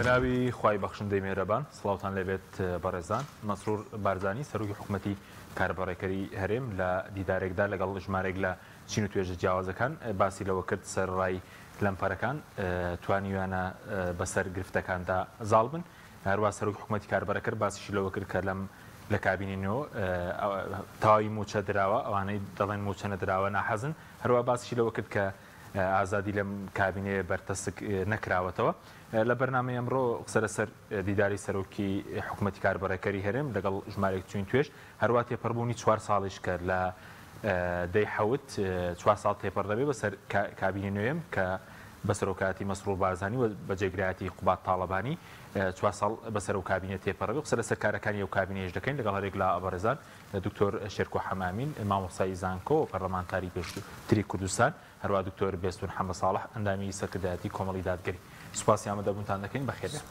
بەناوی خوای بەخشندەی مێرەبان سڵاوتان لێبێت بەڕێزان. مەسرور بارزانی سەرۆکی حکومەتی کاربەڕێکەری هەرێم لە دیدارێکدا لەگەڵ ژمارەیەک لە چین و توێژە جیاوازەکان باسی لەوە کرد سەرەڕای لەمپەرەکان توانیویانە بەسەر گرفتەکاندا زاڵ بن. هەروا سەرۆکی حکومەتی کاربەڕێکەر باسیشی لەوە کرد کە لەم لە کابینەی نوێ تەواوی مووچە دراوە، ئەوانەی دەڵێن مووچە نەدراوە ناحەزن. هەروا باسیشی لەوە کرد کە ئازادی لەم کابینەیە بەرتەسک نەکراوەتەوە. لە بەرنامەی ئەمڕۆ قسە لەسەر دیداری سەرۆکی حکومەتی کاربەڕێکەری هەرێم لەگەڵ ژمارەیەک چوین توێژ، هەروا تێپەڕبوونی چوار ساڵیش کە لە دەی حەوت چوار ساڵ تێپەڕ دەبێت بەسەر کابینەی نوێم کە بە سەرۆکایەتی مەسرور بارزانی و بە جێگرایەتی قوباد تاڵەبانی چوار ساڵ بەسەر ئەو کابینە تێپەڕەبێت. قسە لەسەر کارەکانی ئەو کابینەیەش دەکەین لەگەڵ هەرێک لە بەڕێزان دکتۆر شێرکۆ حەمامین مامۆستای زانکۆ و پەرلەمانتاری پێشووتری کوردستان، هەروەها دکتۆر بێستون حەمە ساڵح ئەندامی سەرکردایەتی کۆمەڵی دادگەری. سوپاسی ئامادەبوونتان دەکەین. بەخێربێن.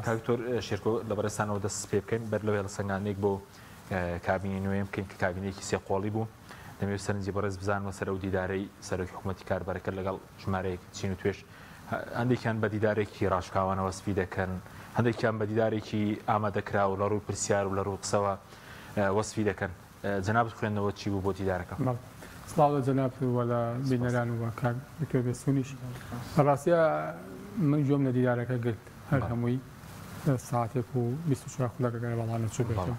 کاک دکتۆر شێرکۆ لە بەڕێزتانەوە دەست پێ بکەین. بەر لەوەی هەڵسەنگاندنێک بۆ کابینەی نوێ بکەین کە کابینەیەکی سێ قۆڵی بوو، دەمەوێت سەرنجی بەڕێز بزانمە سەر ئەو دیدارەی سەرۆکی حکوومەتی کاربەرەکە لەگەڵ ژمارەیەک چین و توێژ، هەندێکیان بە دیدارێکی ڕاشکاوانە وەسفی دەکەن، هەندێکیان بە دیدارێکی ئامادەکراو لە ڕووی پرسیار و لە ڕووی قسەوە وەسفی دەکەن. جەنابت خوێندنەوەت چی بوو بۆ دیدارەکە؟ بەڵێ. سڵاو لە جەنابت و لە بینەران و کاک دکتۆر بێستونیش. لە ڕاستیا من گوێم لە دیدارەکە گرت، هەر هەمووی سەعاتێک و 24 خولەک ئەگەر بەڵا نەچووبێتم.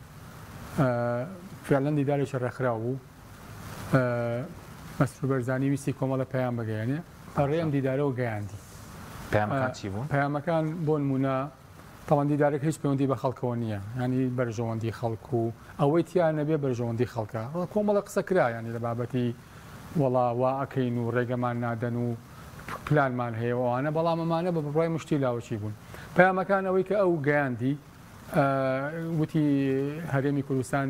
فعلەن دیدارێکی ڕێکخراو بوو. مەسرور بەرزانی ویستی کۆمەڵە پەیام بگەیەنێ، ڕێی ئەم دیدارەوە گەیاندی. پەیامەکان چی بوون؟ پەیامەکان بۆ نموونە تەبعەن دیدارەکە هیچ پەیوەندی بە خەڵکەوە نییە، یانی بەرژەوەندی خەڵک و ئەوەی تیا نەبێ بەرژەوەندی خەڵکە. کۆمەڵە قسە کرا یانی لە بابەتی وەڵا وا ئەکەین و ڕێگەمان نادەن و پلانمان هەیە و ئەوانە، بەڵام ئەمانە بە بڕوای من شتی لاوەکی بوون. پەیامەکان ئەوەی کە ئەو گەیاندی وتی هەرێمی کوردستان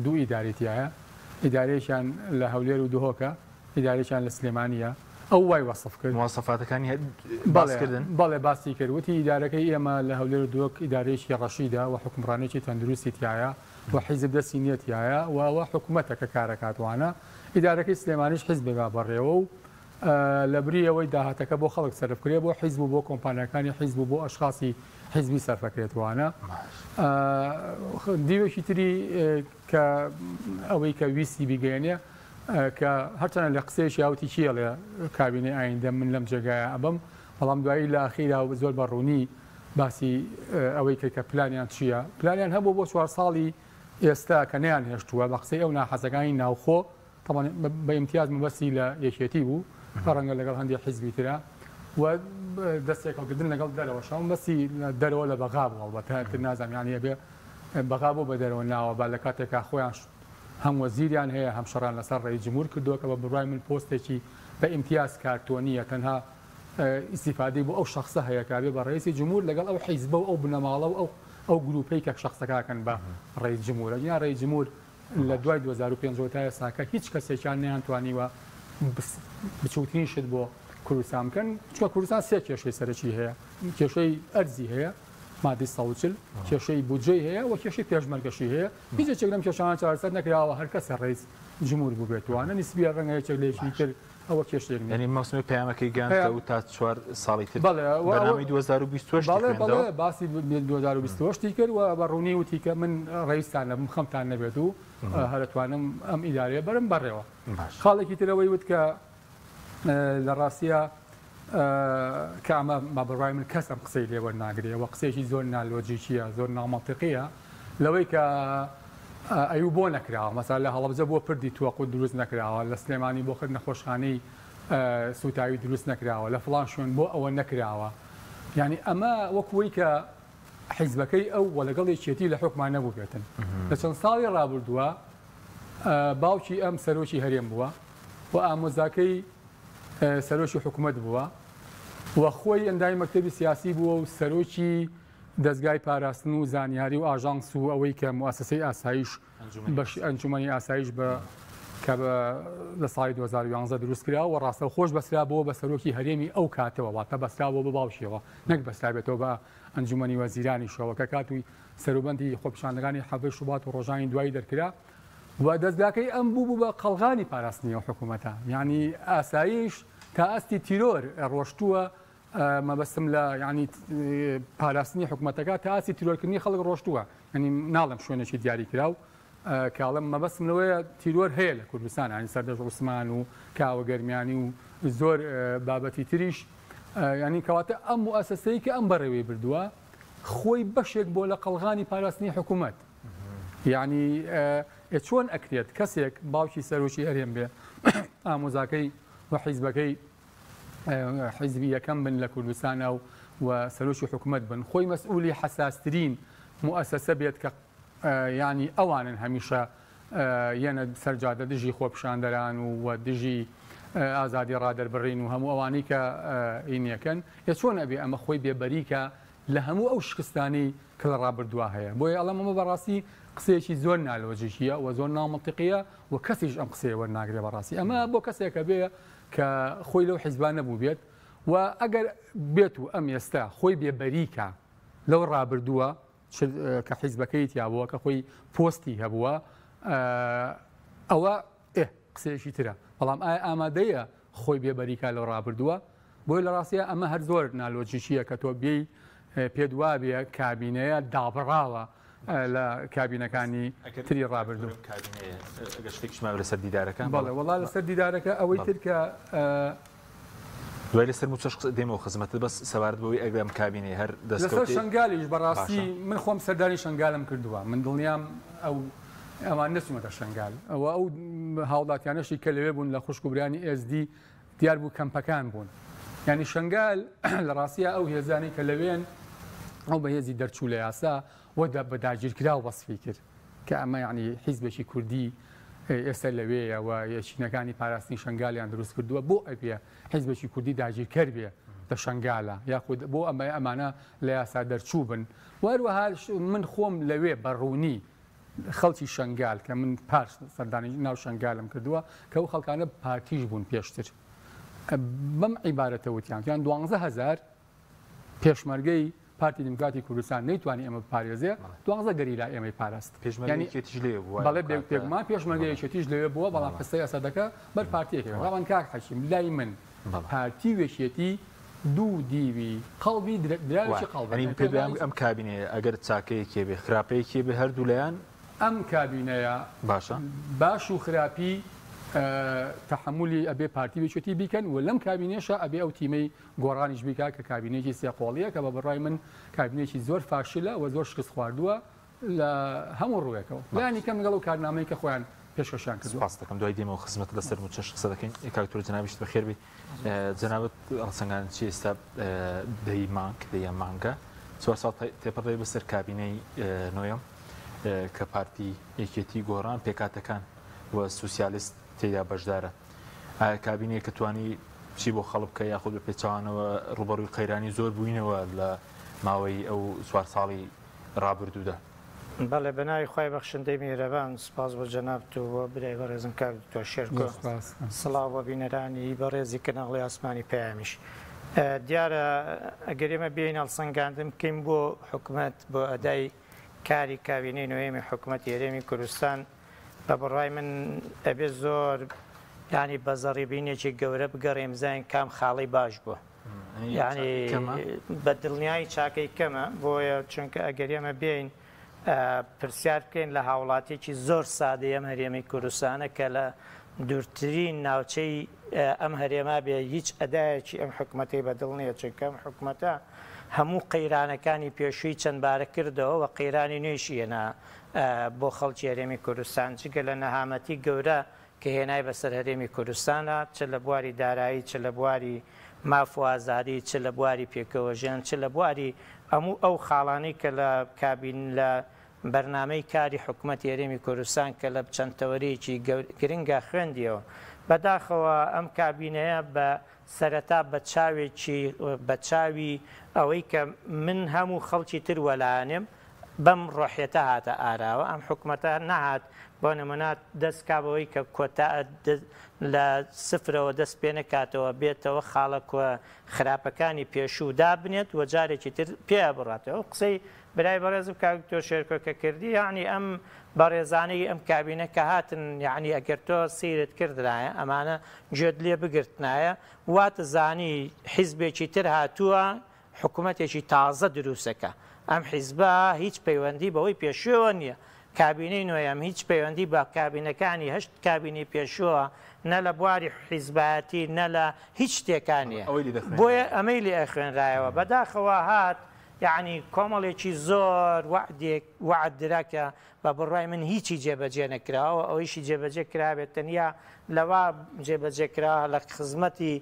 دوو ئیدارەی تیایە، ئیدارەیەکیان لە هەولێر و دهۆکە، ئیدارەیەکیان لە سلێمانییە، ئەو وای وەسف کرد. مواسەفاتەکانی باس کردن؟ بەڵێ باسی کرد، وتی ئیدارەکەی ئێمە لە هەولێر و دهۆک ئیدارەیەکی ڕەشیدە و حوکمڕانییەکی تەندروستی تیایە و حیزب دەستی نییە تیایە و ئەوە حکومەتە کە کارەکات وانە، ئیدارەکەی سلێمانیش حیزبێک بەڕێوە و لەبری ئەوەی داهاتەکە بۆ خەڵک سەرف کرێ بۆ حیزب و بۆ کۆمپانیاکانی حیزب و بۆ ئەشخاسی حیزبی سەرفەکرێت وانە. دیوێکی تری کە ئەوەی کە ویستی بیگەیەنێ کە هەرچەنە لە قسەیەکی ئاوتی کێڵێ کابینەی ئایندە من لەم جێگایە ئەبم، بەڵام دوایی لە ئاخیرا زۆر بە ڕوونی باسی ئەوەی کرد کە پلانیان چییە. پلانیان هەبوو بۆ چوار ساڵی ئێستا کە نەیان هێشتووە بە قسەی ئەو ناحەزەکانی ناوخۆ، تەبعەن بە ئیمتیاز مەبەستی لە یەکێتی بوو، ڕەنگە لەگەڵ هەندێک حیزبی ترا و دەست تێکەڵکردن لەگەڵ دەرەوەش، مەبەستی دەرەوە لە بەغا بوو ئەڵبەتە تر نازانم یانی ئەبێ بەغا بۆ بە دەرەوە ناوە با لە کاتێکا خۆیان هەم وەزیریان هەیە هەم شەڕیان لەسەر ڕەئیس جمهور کردووە کە بە بڕوای من پۆستێکی بە ئیمتیاز کارتۆنییە تەنها ئیستیفادەی بۆ ئەو شەخسە هەیە کە ئەبێ بە ڕەئیسی جمهور لەگەڵ ئەو حیزبە و ئەو بنەماڵە و ئەو گروپەی کە شەخسەکە ئەکەن بە ڕەئیس جمهور ئەگینا ڕەئیس جمهور لە دوای 2005 ەوە تا ئێستاکە هیچ کەسێکیان نەیانتوانیوە بچووکترین شت بۆ کوردستان بکەن چونکە کوردستان سێ کێشەی سەرەکی هەیە کێشەی ئەرزی هەیە مادەی 140 کێشەی بودجەی هەیە و کێشەی پێشمەرگەشی هەیە هیچ یەکێک لەم کێشانە چارەسەر نەکراوە هەر کەسە ڕئیس جمهور بووبێت وانە نیسبیە ڕەنگە یەکێک لە یەکی تر ئەوە کێشەیەک نییە. یانی مەوسمی پەیامەکەی گەیاند کە و تا چوار ساڵی تر بەرنامەی 2028 بەڵێ بەڵێ باسی 2028 ی کرد و بە ڕوونی وتی کە من ڕئیستان نەبم خەمتان نەبێت و هەرەتوانم ئەم ئیدارەیە بەرم بەڕێوە. خاڵێکی تر ئەوەی وت کە لە ڕاستیا کە ئەمە بە بڕوای من کەس ئەم قسەی لێ وەرناگرێ و قسەیەکی زۆر نالۆجیکیە زۆر نامەنتیقیە لەوەی کە ئەیو بۆ نەکراوە مەسا لە هەڵەبجە بۆ پردی توەقوت دروست نەکراوە لە سلێمانی بۆ خد نەخۆشخانەی سوتاوی دروست نەکراوە لە فڵان شوێن بۆ ئەوە نەکراوە یعنی ئەمە وەکوەی کە حیزبەکەی ئەو و لەگەڵ یەکێتی لە حکومان نەبووبێتن لە چەند ساڵی ڕابردووە باوکی ئەم سەرۆکی هەرێم بووە و ئامۆزاکەی سەرۆکی حکومەت بووە و خۆی ئەندامی مەکتەبی سیاسی بووە و سەرۆکی دەزگای پاراستن و زانیاری و ئاژانس و ئەوەی کە موئەسەسەی ئاسایش بەش ئەنجومەنی ئاسایش بە کە بە لە ساڵی 2011 دروست کرا و ڕاستەوخۆش بەسرابەوە بە سەرۆکی هەرێمی ئەو کاتەوە واتە بەسراوە بە باوکیەوە نەک بەسرابێتەوە بە ئەنجومەنی وەزیرانیشەوە کە کاتوی سەروبەندی خۆپیشاندەکانی حەڤەی شوبات و ڕۆژانی دوایی دەرکرا و دەزگاکەی ئەم بوو بوو بە قەڵغانی پاراستنی ئەو حکوومەتە یعنی ئاسایش تا ئاستی تیرۆر ڕۆشتووە. مەبەستم لە یانی پاراستنی حکومەتەکە تا ئاستی تیرۆرکردنی خەڵک ڕۆشتووە، یانی ناڵێم شوێنێکی دیاریکراو کاڵم مەبەستم لەوەیە تیرۆر هەیە لە کوردستان، یانی سەردەشت عوسمان و کاوە گەرمیانی و زۆر بابەتی تریش، یانی کەواتە ئەم موئەسەسەی کە ئەم بەڕێوەی بردووە خۆی بەشێک بۆ لە قەڵغانی پاراستنی حکوومەت. یعنی چۆن ئەکرێت کەسێک باوکی سەرۆکی هەرێم بێ ئامۆزاکەی و حیزبەکەی حیزبی یەکەم بن لە کوردستانا و و سەرۆکی حکومەت بن خۆی مەسئولی حەساسترین موئەسەسە بێت کە یانی ئەوانن هەمیشە یەنە سەر جادە دژی خۆپیشاندەران و و دژی ئازادی ڕادەربڕین و هەموو ئەوانەی کە ئینیەکەن ئێ چۆن ئەبێ ئەمە خۆی بێبەریکە لە هەموو ئەو شکستانەی کە لە ڕابردووا هەیە بۆیە ئەڵێم ئەمە بەڕاستی قسەیەکی زۆر نالۆجیکیە و زۆر نامەنتیقیە و کەسیش ئەم قسەیە وەرناگرێ بەڕاستی ئەمە بۆ کەسێکە بێ کە خۆی لەو حیزبا نەبووبێت و ئەگەر بێت و ئەم ئێستا خۆی بێبەریکە لەو ڕابردووە کە حیزبەکەی تیا بووە کە خۆی پۆستی هەبووە ئەوە ئێ قسەیەکی ترە بەڵام ئایا ئامادەیە خۆی بێبەریکا لەو ڕابردووە بۆیە لە ڕاستیا ئەمە هەر زۆر نالۆجیکییە کە تۆ بێی پێت وابێ کابینەیە دابڕاوە لە کابینەکانی تری ڕابردوو. ئەگەر شتێکیش مابێ لەسەر دیدارەکە. بەڵێ وەڵا لەسەر دیدارەکە ئەوەی تر کە دوای لەسەر مووچەش دێمەوە خزمەتت بەس سەبارەت بەوەی ئەگەر ئەم کابینەیە هەر لەسەر دەستکەوتێ شەنگالیش بەڕاستی باشە. من خۆم سەردانی شەنگالم کردووە من دڵنیام ئەو ئەوان نەچوونەتە شەنگال و ئەو هاوڵاتیانەشی کە لەوێ بوون لە خوشک و برایانی ئێزدی دیار بوو کەمپەکان بوون یانی شەنگال لە ڕاستیا ئەو هێزانەی کە لەوێن ئەو بە هێزی دەرچوو لە یاسا و بە داگیرکراو وەسفی کرد کە ئەمە یعنی حیزبێکی کوردی ئێستا لەوێیە و یەکینەکانی پاراستنی شەنگالیان دروست کردووە بۆ ئەبێ حیزبێکی کوردی داگیرکەر بێ لە شەنگالە یاخود بۆ ئەمە ئەمانە لە یاسا دەرچوو بن وهروەها من خۆم لەوێ بە ڕوونی خەڵکی شەنگال کە من پار سەردانی ناو شەنگالم کردووە کە ئەو خەڵکانە پارتیش بوون پێشتر بەم عیبارەتە وتیان وتیان 12000 پێشمەرگەی پارتی دیموکراتی کوردستان نەیتوانی ئێمە بپارێزێ دوانزە گەریلا ئێمەی پاراست پێشمەرگەی یعنی یەکێتیش لێ بووە بەڵێ بێ بێگومان پێشمەرگەی یەکێتیش لەوێ بووە بەڵام قسەی ئەسەدەکە بەر پارتیەکەوێ بەڵام کاک حەکیم لای من پارتی و یەکێتی دوو دیوی قەڵبی دراوێکی قەڵبن. یانی پێت وایە ئەم کابینەیە ئەگەر چاکەیەکی هەبێ خراپەیەکی هەبێ هەردوولایان؟ ئەم کابینەیە باشە باش و خراپی تەحەمولی ئەبێ پارتی و یەکێتی بیکەن و لەم کابینەیەشا ئەبێ ئەو تیمەی گۆڕانیش بیکا کە کابینەیەکی سێ قۆڵیە کە بە بڕوای من کابینەیەکی زۆر فاشلە و زۆر شکست خواردووە لە هەموو ڕووێکەوە لانی کەم لەگەڵ ئەو کارنامەی کە خۆیان پێشکەشیان کردووە. سوپاست دەکەم دوای دێمەوە خزمەتت لەسەر مووچەش قسە دەکەین کاک دکتۆر جەنابیشت بەخێر بێی جەنابت هەڵسەنگاندن چیە ئێستا دەی مانگ دەیە مانگە چوار ساڵ تێپەڕ دەبێت بەسەر کابینەی نۆیەم کە پارتی یەکێتی گۆڕان پێکاتەکان و سوسیالیست تێدا بەشدارە ئایا کابینەیە کە توانی چی بۆ خەڵک بکە یاخود بە پێچەوانەوە ڕوبەڕووی قەیرانی زۆر بووینەوە لە ماوەی ئەو چوار ساڵی ڕابردوودا؟ بەڵێ بەناوی خوای بەخشندەی میهرەبان سوپاس بۆ جەنابت و بۆ برای بەڕێزم کاک دکتۆر شێرکۆ سڵاو بۆ بینەرانی بەڕێزی کەناڵی ئاسمانی پەیامیش دیارە ئەگەر ئێمە بێین هەڵسەنگاندن بکەین بۆ حکومەت بۆ ئەدای کاری کابینەی نۆیەمی حکومەتی هەرێمی کوردستان بە بڕوای من ئەبێ زۆر یانی بە زەڕیبینێکی گەورە بگەڕێین بزانین کام خاڵی باش بووە یانی بە دڵنیایی چاکەی کەمە بۆیە چونکە ئەگەر ئێمە بێین پرسیار بکەین لە هاوڵاتیەکی زۆر سادەی ئەم هەرێمی کوردستانە کە لە دوورترین ناوچەی ئەم هەرێما بێ هیچ ئەدایەکی ئەم حکومەتەی بەدڵ نییە چونکە ئەم حکومەتە هەموو قەیرانەکانی پێشووی چەندبارە کردەوە و قەیرانی نوێیشی هێنا بۆ خەڵکی هەرێمی کوردستان جگە لە نەهامەتی گەورە کە هێنای بەسەر هەرێمی کوردستانا چ لە بواری دارایی چ لە بواری ماف و ئازادی چ لە بواری پێکەوەژیان چ لە بواری هەموو ئەو خاڵانەی کە لە کابین لە بەرنامەی کاری حکومەتی هەرێمی کوردستان کە لە چەند تەوەرەیەکی گرنگا خوێندیەوە. بەداخەوە ئەم کابینەیە بە سەرەتا بە چاوێکی بە چاوی ئەوەی کە من هەم و خەڵکی تر وەلانێم بەم ڕۆحیەتە هاتە ئاراوە، ئەم حکومەتە نەهات بۆ نمونە دەست کا بەوەی کە کۆتا لە سفرەوە دەست پێ نەکاتەوە بێتەوە خاڵە کۆ خراپەکانی پێشوو دابنێت و جارێکی تر پێیا بڕاتەوە. ئەو قسەی برای بەڕێزم کاک دکتۆر شێرکۆ کە کردی یەعنی ئەم بەڕێزانەی ئەم کابینە کە هاتن یەعنی ئەگەر تۆ سەیرت کردرایە ئەمانە گوێت لێ بگرتنایە واتزانی حیزبێکی تر هاتووە حکومەتێکی تازە دروستەکە ئەم حیزبە هیچ پەیوەندی بەوەی پێشووەوە نییە کابینەی نۆیەم هیچ پەیوەندی بە کابینەکانی هەشت کابینەی پێشووەوە نە لە بواری حیزبایەتی نە لە هیچ شتێکا نییە بۆیە ئەمەی لێ ئەخوێنرایەوە بەداخەوە هات یەعنی کۆمەڵێکی زۆر وەعدێک وەعد درا کە بە بڕوای من هیچی جێبەجێ نەکراوە، ئەوەیشی جێبەجێ کرابێت تەنیا لەوە جێبەجێ کراوە لە خزمەتی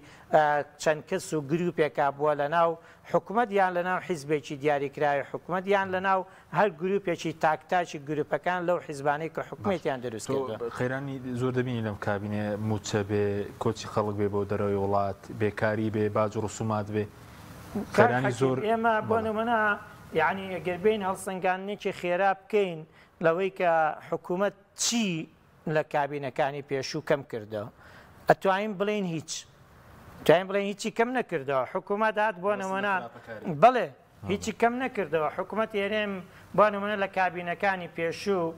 چەند کەس و گروپێکا بووە لە ناو حکومەت یان لە ناو حیزبێکی دیاریکراوی حکومەت یان لە ناو هەر گروپێکی تاک تاکی گروپەکان لەو حیزبانەی کە باش حکومەتیان دروست تۆ کردووە. قەیرانی زۆر دەبینی لەم کابینەیە مووچە بێ، کۆچی خەڵک بێ بۆ دەرەوەی وڵات، بێکاری بێ، باج و ڕسومات بێ، کاک قەیرانی حەکیم زۆر ئێمە بۆ بەڵێ. نمونە یەعنی گەر بێین هەڵسەنگاندنێکی خێرا بکەین لەوەی کە حکوومەت چی لە کابینەکانی پێشوو کەم کردەوە ئەتوانین بڵێین هیچ توانین بڵێین هیچی کەم نەکردەوە حکوومەت هات بۆ مەبەستم لە نمونە خراپەکاری. بەڵێ هیچی کەم نەکردەوە حکوومەتی هەرێم بۆ نمونە لە کابینەکانی پێشوو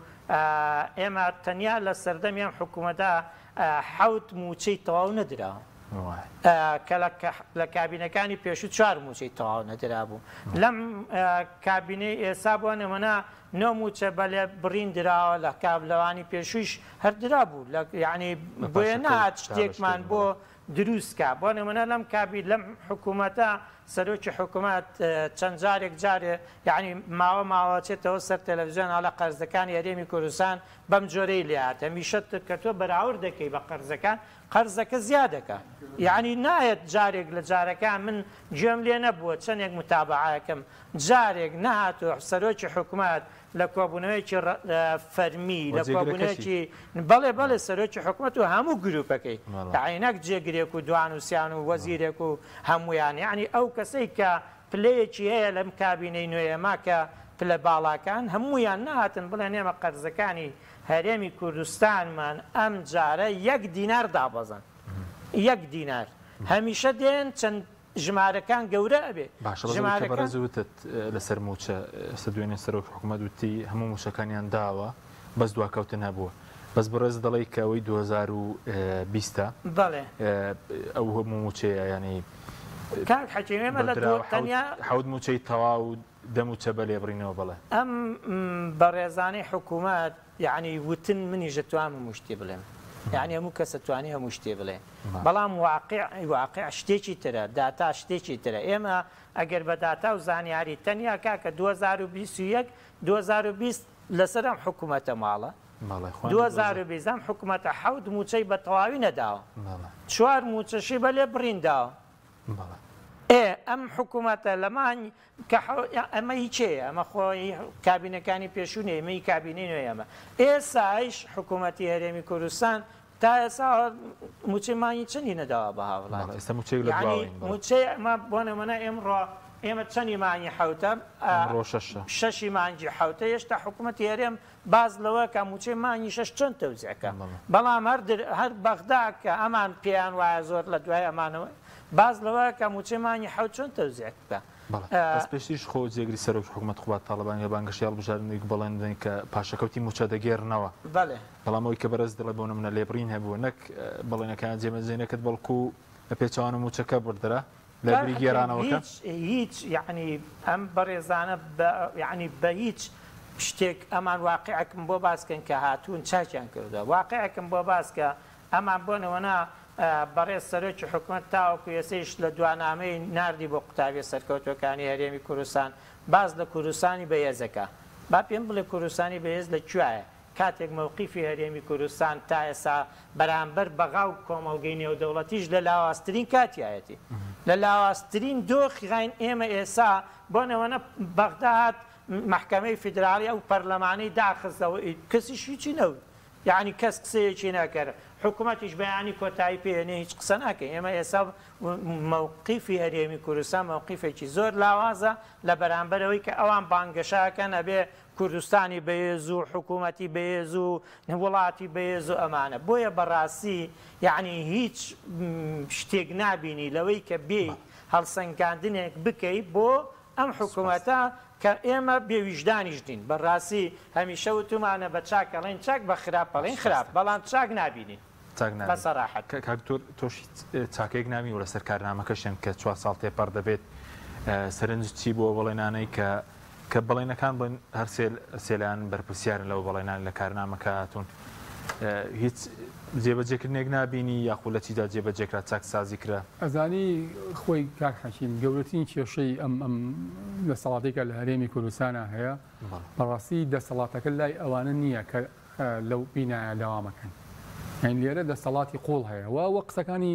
ئێمە تەنیا لە سەردەمی ئەم حکوومەتە حەوت مووچەی تەواو نەدراوە. کە لە کابینەکانی پێشوو چوار مووچەی تەواو نەدرابوو. لەم کابینەی ئێستا بۆ نمونە نۆ مووچە بە لێبڕین دراوە لە لەوانی پێشوویش هەر درابوو یەعنی بۆیە نەهات شتێکمان بۆ دروست کا. بۆ نمونە لەم کابی لەم حکوومەتە سەرۆکی حکوومەت چەند جارێک جارێ یەعنی ماوە ماوە چێتەوە سەر تەلەڤزیۆن ئەڵێ قەرزەکانی هەرێمی کوردستان بەم جۆرەی لێهات. هەمیشە کە تۆ بەراورد دەکەی بە قەرزەکان قەرزەکە زیادەکا یەعنی نایەت جارێک لە جارەکان من گوێم لێ نەبووە چەنێک متابەعەکەم جارێک نەهاتووە سەرۆکی حکومەت لە کۆبوونەوەیەکی فەرمی وە لە جێگرەکەشی. کۆبوونەوەیەکی بەڵێ بەڵێ سەرۆکی حکومەت و هەموو گروپەکەی یەعنی نەک جێگرێک و دوان و سیان و وەزیرێک و هەموویان یەعنی ئەو کەسەی کە پلەیەکی هەیە لەم کابینەی نوێیەما کە پلە باڵاکان هەموویان نەهاتن بڵێن ئێمە قەرزەکانی هەرێمی کوردستانمان ئەم جارە یەک دینار دابەزاند یەک دینار هەمیشە دێن چەند ژمارەکان گەورە ئەبێ باشە بەس ئەوەی کە ژمارەکان. بەڕێز وتت لەسەر مووچە ئێستا دوێنێ سەرۆک حکومەت وتی هەموو مووچەکانیان داوە بەس دواکەوتن هەبووە بەس بەڕێز دەڵێی کە ئەوەی 2020 ە بەڵێ. ئەو هەموو مووچەیە یانی کاک حەکیم ئێمە لە بردراوە حەوت تەنیا حەوت مووچەی تەواو دە مووچە بە لێبڕینەوە بەڵێ. ئەم بەڕێزانەی حکوومەت یەعنی وتن منیش دەتوانم هەموو شتێ بڵێم یەعنی هەموو کەس ئەتوانێ هەموو شتێ بڵێ بەڵام واقع واقع شتێکی ترە داتا شتێکی ترە ئێمە ئەگەر بە داتا و زانیاری تەنیا کاکە 2021 2020 لەسەر ئەم حکوومەتە ماڵە بەڵێ خۆیان دەدۆزن. 2020 ئەم حکوومەتە حەوت مووچەی بە تەواوی نەداوە بەڵێ. چوار مووچەشی بە لێبڕین داوە. بەڵێ. ئێ ئەم حکومەتە لە مانگ کە ئەمە هی کێیە؟ ئەمە خۆ هی کابینەکانی پێشوو نییە، ئەمە هی کابینەی نوێیە ئەمە. ئێسایش حکومەتی هەرێمی کوردستان تا ئێستا مووچەی مانگی چەندی نەداوە بە بەڵێ هاوڵاتی؟ ئێستا مووچەیەک لە یەعنی دواوەین بەڵێ. مووچەی ئەمە بۆ نموونە ئێمڕۆ ئێمە چەندی مانگی حەوتە؟ ئەمڕۆ شەشە. شەشی مانگی حەوتە هێشتا حکومەتی هەرێم باس لەوە کە مووچەی مانگی شەش چەند تەوزیع کا بەڵام هەر هەر بەغدا کە ئەمان پێیان وایە زۆر لە دوای ئەمانەوە باس لەوە کە مووچەی مانگی حەوت چۆن تەوزیع بکا. بەڵێ بەس پێشتریش خۆ جێگری سەرۆکی حکومەت قوباد تاڵەبانی لە بانگەشەی هەڵبژاردنێک بەڵێن دەدەن کە پاشەکەوتی مووچە دەگێڕنەوە. بەڵێ. بەڵام ئەوەی کە بەڕێز دەڵێ بۆ نمونە لێبڕین هەبووە نەک بەڵێنەکەیان جێبەجێ نەکرد بەڵکو بە پێچەوانە مووچەکە بڕدرا لە کاک بری حەکیم گێرانەوەکە. هیچ هیچ یەعنی ئەم بەڕێزانە بە یەعنی بە هیچ شتێک ئەمان واقیعێکم بۆ باس کەن کە هاتوون چاکیان کردووە واقیعێکم بۆ باس کە ئەمان بۆ نمونە بەڕێز سەرۆکی حکومەت تاوەکو ئێسەیش لە دوانامەی ناردی بۆ قوتابیە سەرکەوتووەکانی هەرێمی کوردستان باس لە کوردستانی بەهێزەکا با پێم بڵێ کوردستانی بەهێز لە کوایە کاتێک مەوقیفی هەرێمی کوردستان تا ئێستا بەرامبەر بەغا و کۆمەڵگەی نێودەوڵەتیش لە لاوازترین کاتیایەتی لە لاوازترین دۆخیین ئێمە ئێسا بۆ نمونە بەغدا هات مەحکەمەی فیدراڵی ئەو پەرلەمانەی داخستەوە کەسیش هیچی نەوت یەعنی کەس قسەیەکی نەکرد حکومەتیش بەیانی کۆتایی پێ هێنێ هیچ قسە ناکەین ئێمە ئێستا مەوقیفی هەرێمی کوردستان مەوقیفێکی زۆر لاوازە لە بەرامبەر ئەوەی کە ئەوان بانگەشە ئەکەن ئەبێ کوردستانی بەهێز و حکوومەتی بەهێز و وڵاتی بەهێز و ئەمانە بۆیە بەڕاستی یەعنی هیچ شتێک نابینی لەوەی کە بێیت هەڵسەنگاندنێک بکەی بۆ ئەم سوپاس. حکوومەتە. کە ئێمە بێ ویژدانیش نین بە ڕاستی هەمیشە وتومانە بە چاک ئەڵێین چاک بە خراپ ئەڵێین خراپ بەڵام چاک نابینین چاک بە نابین سەراحەت. کاک دکتۆر تۆش هیچ چاکەیەک نابینی و لەسەر کارنامەکەشیان کە چوار ساڵ تێپەڕ دەبێت سەرنجت چی بووە بەڵێنانەی کە کە بەڵێنەکان بڵێن هەر سێ لایەن بەرپرسیارن لەو بەڵێنان لە کارنامەکە هاتوون هیچ جێبەجێکردنێک نابینی یاخود لە چیدا جێبەجێکرا چاکسازی کرا؟ ئەزانی خۆی کاک حەکیم گەورەترین کێشەی ئەم ئەم دەسەڵاتەی کە لە هەرێمی کوردستانا هەیە بەڕاستی دەسەڵاتەکە لای ئەوانە نییە کە لەو بینایە دەوامەکەن یانی لێرە دەسەڵاتی قوڵ هەیە و وە قسەکانی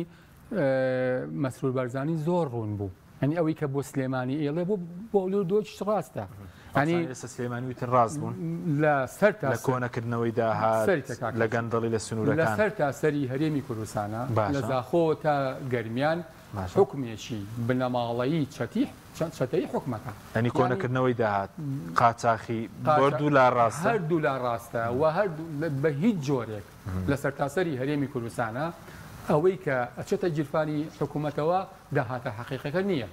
مەسرور بارزانی زۆر ڕوون بوو یانی ئەوەی کە بۆ سلێمانی ئێڵێ بۆ بۆ هەولێر دۆکیش ڕاستە ینی ئێستا سلێمانی وتن ڕاست بوون لە سەر تا لە کۆنەکردنەوەی داهات لە گەندەڵی لە لە سنوورەکان سەر تا سەری هەرێمی کوردستانە لە باشە زاخۆ تا گەرمیان باشە حوکمێکی بنەماڵەیی چەتی چەتەیی حوکمەکە یانی یانی کۆنەکردنەوەی داهات قاچاخی بۆ قاچا هەردوو لا ڕاستە هەردوو لا ڕاستە و هەردوو بە هیچ جۆرێک لە سەرتاسەری هەرێمی کوردستانە ئەوەی کە ئەچێتە گیرفانی حکوومەتەوە داهاتە حەقیقەکە نییە.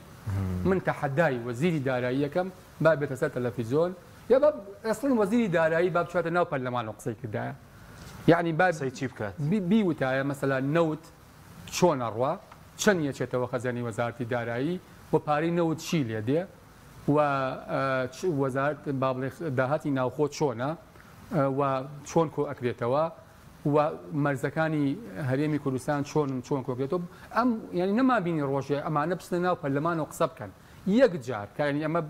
من تەحەدای وەزیری دارایی ئەکەم با بێتە سەر تەلەفیزۆن یا با ئەسڵەن وەزیری دارایی با بچاتە ناو پەرلەمان و قسەی کردایە یەعنی با قسەی چی بکات؟ بیوتایە مەسەلا نەوت چۆن ئەڕوا چەند یەچێتەوە خەزێنەی وەزارەتی دارایی و پارەی نەوت چی لێ دێ و وەزارەت با بڵێ داهاتی ناوخۆ چۆنە و چۆن کۆ ئەکرێتەوە و مەرزەکانی هەرێمی کوردستان چۆنن چۆن کۆکرێتەوە ئەم یانی نەمان بینی ڕۆژێ ئەمانە بچنە ناو پەرلەمان و قسە بکەن یەک جار کە یانی ئەمە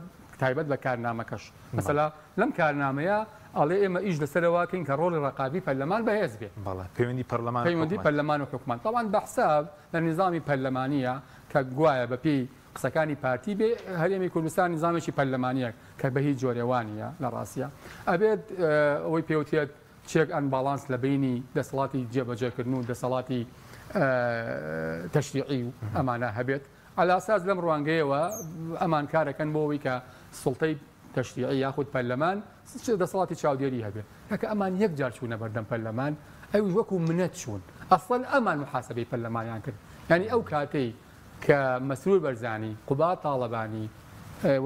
تایبەت بە کارنامەکەش مەسەلا لەم کارنامەیە ئەڵێ ئێمە ئیش لەسەرەوە کەین کە ڕۆڵی ڕەقابی پەرلەمان بەهێز بێ. بەڵێ پەیوەندی پەرلەمان و پەیوەندی حکومەت. پەرلەمان و حکومەت تەبعەن بە حساب لە نیزامی پەرلەمانییە کە گوایە بە پێی قسەکانی پارتی بێ هەرێمی کوردستان نیزامێکی پەرلەمانییە کە بە هیچ جۆرێ وا نییە لە ڕاستیا ئەبێت ئەوەی پێوترێت check and balance لە بەینی دەسەڵاتی جێبەجێکردن و دەسەڵاتی تەشریعی و ئەمانە هەبێت. عەلاساس لەم ڕوانگەیەوە ئەمان کارەکەن بۆ ئەوەی کە سوڵتەی تەشریعی یاخود پەرلەمان دەسەڵاتی چاودێری هەبێت. کاکە ئەمان یەک جار چوونە بەردەم پەرلەمان ئەویش وەکو منەت چوون. ئەسڵەن ئەمان موحاسەبەی پەرلەمانیان کرد. یانی ئەو کاتەی کە مەسرور بەرزانی، قوباد تاڵەبانی،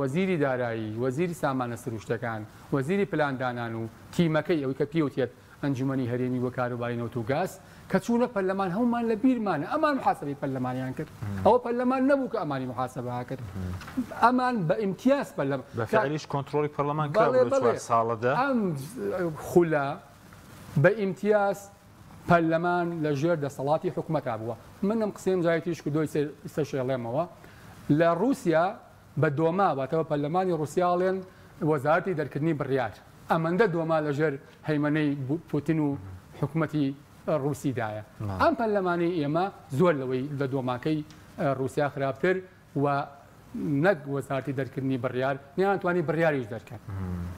وەزیری دارایی، وەزیری سامانە سروشتەکان، وەزیری پلاندانان و تیمەکەی ئەوەی کە پێوتێت ئەنجومەنی هەرێمی بۆ کاروباری نەوت و گاز کە چوونە پەرلەمان هەموومان لە بیرمانە ئەمان محاسبەی پەرلەمانیان کرد ئەوە پەرلەمان نەبوو کە ئەمانی محاسبە کرد ئەمان بە ئیمتیاز پەرلەمان بە فعلیش کۆنترۆڵی پەرلەمان کرا بەڵێ لەو بەڵێ چوار ساڵەدا. ئەم خولە بە ئیمتیاز پەرلەمان لە ژێر دەسەڵاتی حکومەتا بووە من ئەم قسەیەم جارێکی تریش کردووە ئیستاش ئەیڵێمەوە لە ڕووسیا بە دۆما واتە بە پەرلەمانی ڕووسیا ئەڵێن وەزارەتی دەرکردنی بڕیار ئەمەندە دۆما لە ژێر هەیمەنەی پوتن و حکومەتی ڕووسیدایە ئەم پەرلەمانەی ئێمە زۆر لەوەی لە دۆماکەی ڕووسیا خراپتر و نەک وەزارەتی دەرکردنی بڕیار نیانتوانی بڕیاریش دەرکەن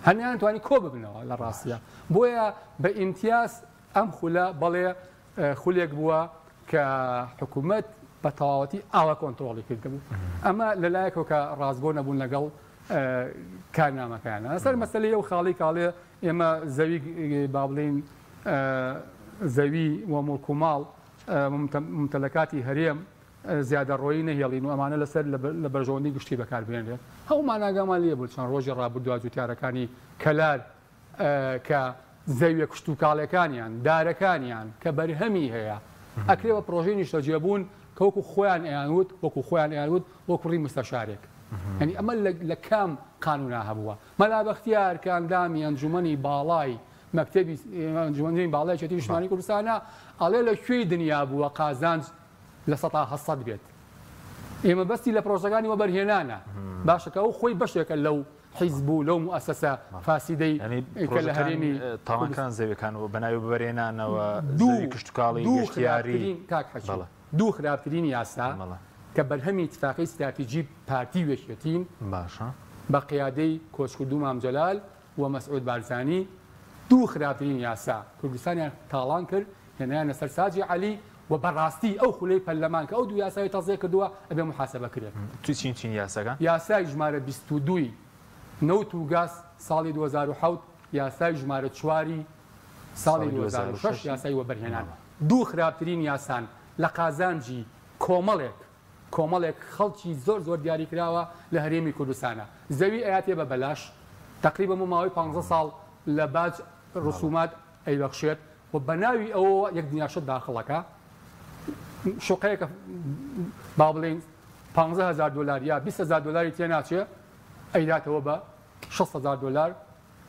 هەر نیانتوانی کۆ ببنەوە لە ڕاستیە بۆیە بە ئیمتیاز ئەم خولە بەڵێ خولێک بووە کە حکوومەت بە تەواوەتی ئاوا کۆنترۆڵی کردبوو ئەمە لەلایەکەوە کە ڕاستگۆ نەبوون لەگەڵ کارنامەکەیانە لەسەر مەسەلەی ئەو خاڵی کاڵێ ئێمە زەوی با بڵێین زەوی و موڵک و ماڵ ممتەلەکاتی هەرێم زیادەڕۆیی نەهێڵین و ئەمانە لەسەر لە بەرژەوەندی گشتی بەکاربهێنرێت. هەموومان ئاگامان لێ بوو چەند ڕۆژی ڕابردووە جوتیارەکانی کەلار کە زەویە کشتوکاڵیەکانیان، دارەکانیان کە بەرهەمی هەیە ئەکرێ بە پڕۆژەی نیشتەجێبوون کە وەکو خۆیان ئەیانوت وەکو خۆیان ئەیانوت بۆ کوڕی مستەشارێک. یانی ئەمە لە کام قانونا هەبووە؟ مەلا بەختیار کە ئەندامی ئەنجومەنی باڵای مەکتەبی ئەنجومەنی باڵای یەکێتی نیشتمانی کوردستانە ئەڵێ لە کوێی دنیا بووە قازانج 8% بێت؟ ئێمە بەستی لە پرۆژەکانی وەبەرهێنانە باشە کە ئەو خۆی بەشێکە لەو حیزب و لەو موئەسەسە فاسیدەی کە لە هەرێمی تاوانکان زەویەکان و بەناوی وەبەرهێنانەوە زەوی کشتوکاڵی گەشتیاری کاک حەکیم دوو خراپترین یاسا کە بەرهەمی ئیتفاقی ستراتیجی پارتی و یەکێتین باشە بە قیادەی کۆچکردوو مام جەلال و مەسعود بارزانی دوو خراپترین یاسا کوردستانیان تاڵان کرد هێنایانە سەر ساجی عەلی و بەڕاستی ئەو خولەی پەرلەمان کە ئەو دوو یاسای تەزێ کردووە ئەبێ موحاسەبە کرێت. تو چین چین یاساکان؟ یاسای ژمارە 22 ی نەوت و گاز ساڵی 2007، یاسای ژمارە چواری ساڵی 2006 یاسای وەبەرهێنان دوو خراپترین یاسان لە قازانجی کۆمەڵێک. کۆمەڵێک خەڵکی زۆر زۆر دیاری کراوە لە هەرێمی کوردستانە زەوی ئەیاتێ بە بەلاش تەقریبەن بۆ ماوەی پانزە ساڵ لە باج ڕسومات ئەیبەخشێت و بە ناوی ئەوەوە یەک دنیا شت داخڵ ئەکا شوقەیەکە با بڵێین 15000 دلار یا 20000 دلاری تێ ناچێ ئەیداتەوە بە 60000 دلار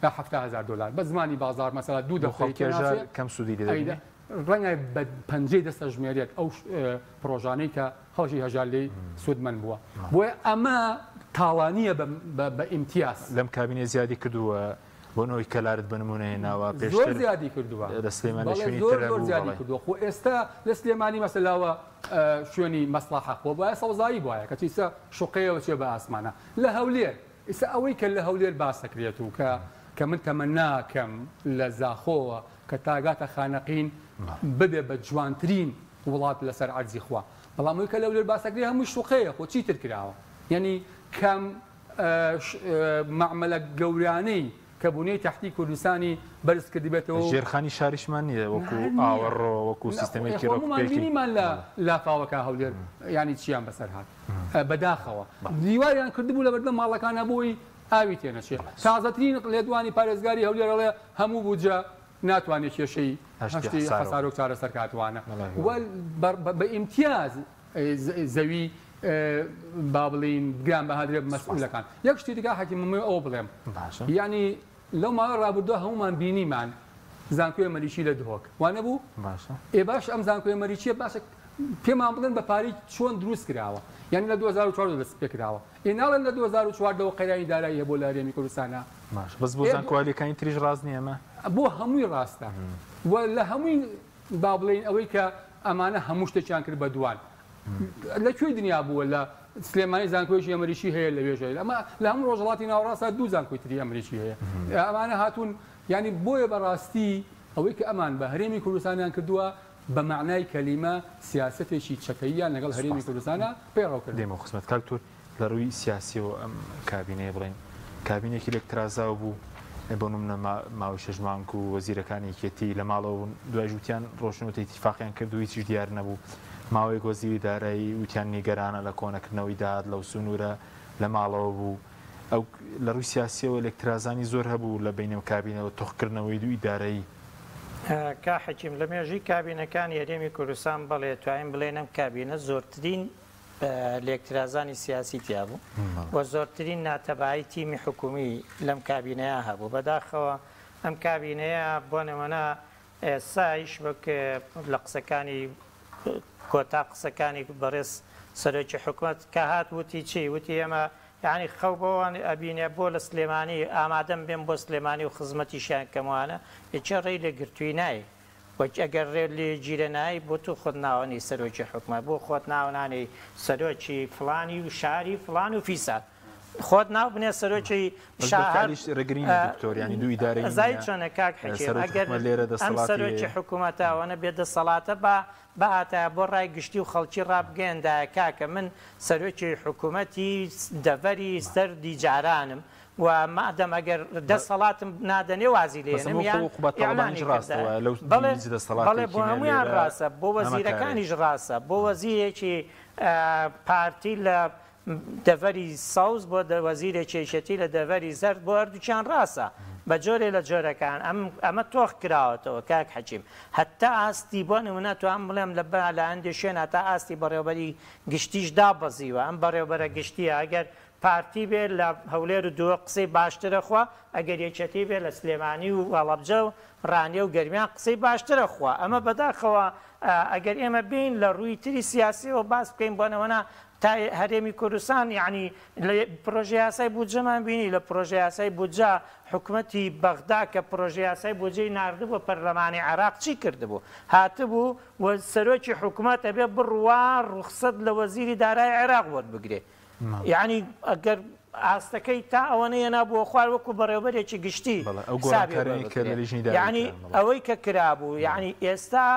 یا 70000 دلار بە زمانی بازار مەسەلا دوو بۆ دەفتەری خەڵکی تێ هەژار ناچێ کەم سوودی لێ ئەیدا دەبینێ؟ ڕەنگە بە پەنجەی دەست ئەژمێرێت ئەو پڕۆژانەی کە خەڵکی هەژار لێی سوودمەند بووە. بۆیە ئەمە تاڵانییە بە ئیمتیاز. لەم کابینەیە زیادی کردووە بۆ نەوەی کەلارت بە نموونە هێناوە زۆر پێشتر زیادی کردووە. لە سلێمانی لە بەڵێ شوێنی زۆر تر زۆر هەبوو زیادی بەڵێ. کردووە. خۆ ئێستا لە سلێمانی مەسەلاوە شوێنی مەسڵەحە خۆ بایە سەوزایی بوایە کەچی ئیستا شوقەیەوە چێ بە ئاسمانە. لە هەولێر ئیستا ئەوەی کە لە هەولێر باس دەکرێت و کە کە من تەمەنا کەم لە زاخۆوە کە تاگاتە خانەقین ببێ بە جوانترین وڵات لەسەر عەرزی خوا بەڵام ئەوەی کە لەولێر باسەکرێ هەمووی شوقەیە خۆ چیتر کراوە یعنی کەم مەعمەلە گەورانەی کە بونیەی تەحتی کوردستانی بەرز کردبێتەوە و ژێرخانی شاریشمان نییە وەکو ئاوەڕۆ وەکو سیستەمێکی خۆ هەموومان ڕێکوپێکی. بینیمان لە لافاوەکە هەولێر یانی چیان بەسەر هات بەداخەوە دیواریان کردبوو لەبەردەم ماڵەکانە بۆی ئاوی تێنەچێ تازەترین لێدوانی پارێزگاری هەولێر ئەڵێ هەموو بودجە ناتوانێت کێشەی هەشتی حەسارۆک چارەسەر کاتوانە و بە ئیمتیاز زەوی با بڵین گران بەهادرێ مەسئولەکان. یەک شتی دیکە حەکیم من ئەوە بڵێم یعنی لەو ماوەی ڕابردووە هەمومان بینیمان زانکۆی ئەمریکی لە دهۆک وانە بوو؟ ئێ باش ئەم زانکۆی ئەمریکیە باشە پێمان بڵێن بە پارەی چۆن دروست کراوە یعنی لە 2014 دەست پێ کراوە ئێ ناڵێن لە 2014 ەوە قەیرانی دارایی هەبوو لە هەرێمی کوردستانا. باشە بەس بۆ زانکۆ عالیەکانی تریش ڕاست نییە ئەمە؟ بۆ هەمووی ڕاستە و لە هەمووی با بڵێین ئەوەی کە ئەمانە هەموو شتێکیان کرد بە دوان لە کوێی دنیا بووە لە سلێمانی زانکۆیەکی ئەمریکی هەیە لەوێش هەیە ئەمە لە هەموو ڕۆژهەڵاتی ناوەڕاستدا دوو زانکۆی تری ئەمریکی هەیە ئەمانە هاتوون یعنی بۆیە بەڕاستی ئەوەی کە ئەمان بە هەرێمی کوردستانیان کردووە بە مەعنای کەلیمە سیاسەتێکی چەتەییان لەگەڵ هەرێمی کوردستانا پەیڕەو کردووە. دێمەوە خزمەت کاک تور لە ڕووی سیاسیەوە ئەم کابینەیە بڵێین کابینێکی لێکترازاو بوو بۆ نمونە ماوەی شەش مانگ و وەزیرەکانی یەکێتی لە ماڵەوە بوون دوایش وتیان ڕۆشنوتە ئیتیفاقیان کرد و هیچیش دیار نەبوو ماوەیەک وەزیری دارایی وتیان نیگەرانە لە کۆنەکردنەوەی داهات لەو سنوورە لە ماڵەوە بوو ئەو لە ڕووی سیاسیەوە لێکترازانی زۆر هەبوو لە بەینەو کابینەوە تۆخکردنەوەی دوو ئیدارەیی. کاک حەکیم، لە مێژووی کابینەکانی هەرێمی کوردستان بەڵێ توانین بڵێین ئەم کابینە زۆرترین لێکترازانی سیاسی تیا بوو و زۆرترین ناتەبایی تیمی حکومی لەم کابینەیە هەبوو. بەداخەوە ئەم کابینەیە بۆ نمونە ئێستایش وەک لە قسەکانی کۆتا قسەکانی بەڕێز سەرۆکی حکومەت کە هات وتی چی؟ وتی ئێمە یانی خەو بەوان ئەبینێ بۆ لە سلێمانی ئامادەم بێم بۆ سلێمانی و خزمەتیشیان کەم وانە یەکێ ڕێی لێ گرتووی نای وەک ئەگەر ڕێ لێ گیرە نای بۆ تو خۆت ناوەنی سەرۆکی حکومەت بۆ خۆت ناونانی سەرۆکی فڵانی و شاری فڵان و فیسار خۆت ناو بنێ سەرۆکی بەس بە شار فعلیش ڕێگری نیە دکتۆر یانی دوو ئیدارەیی ئەزای نیە چۆنە کاک حەکیم سەرۆکی ئەگەر حکومەت لێرە ئەم دەسەڵاتی سەرۆکی هەیە. حکومەتە ئەوەنە بێ دەسەڵاتە با بهاتایە بۆ ڕای گشتی و خەڵکی ڕابگەیەندایە کاکە من سەرۆکی حکومەتی دەڤەری سەردی جارانم و مادەم ئەگەر دەسەڵاتم نادەنێ وازی بەس لێنم ئەمە یان خۆ قوباد تاڵەبانیش ئیعلانی ڕاستە کردایە وایە لەو بەڵێ هیچ بەڵێ دەسەڵاتێکی بۆ نیە هەموویان لێرە ڕاستە بۆ ئەمە کارێ. وەزیرەکانیش ڕاستە بۆ وەزیرێکی پارتی لە دەڤەری سەوز بۆ وەزیرێکی یەکێتی لە دەڤەری زەرد بۆ هەردووکیان ڕاستە بە جۆرێ لە جۆرەکان ئەم ئەمە تۆخ کراوەتەوە کاک حەکیم هەتا ئاستی بۆ نمونە توام بڵێم لە بە لە هەندێ شوێن هەتا ئاستی بەڕێوەبەری گشتیش دابەزیوە ئەم بەڕێوەبەرە گشتیە ئەگەر پارتی بێ لە هەولێر و دهۆک قسەی باشترە خوا ئەگەر یەکێتی بێ لە سلێمانی و هەڵەبجە و ڕانیە و گەرمیان قسەی باشترە خوا ئەمە بەداخەوە ئەگەر ئێمە بێین لە ڕووی تری سیاسیەوە باس بکەین بۆ نمونە تا هەرێمی کوردستان یەعنی لە پرۆژە یاسای بودجەمان بینی لە پرۆژە یاسای بودجە حکومەتی بەغدا کە پرۆژە یاسای بودجەی ناردبووە پەرلەمانی عێراق چی کردبوو هاتبوو و سەرۆکی حکومەت ئەبێ بڕوا ڕوخسەت لە وەزیری دارای عێراق وەربگرێ یەعنی ئەگەر ئاستەکەی تا ئەوەنە هێنابووە خوار وەکو بەڕێوەبەرێکی گشتی بەڵێ ئەو حسابی بۆ گۆڕانکاریانەی کە لە بکرێ لیژنەی دارایی یەعنی کران بەڵێ. ئەوەی کە کرابوو یەعنی ئێستا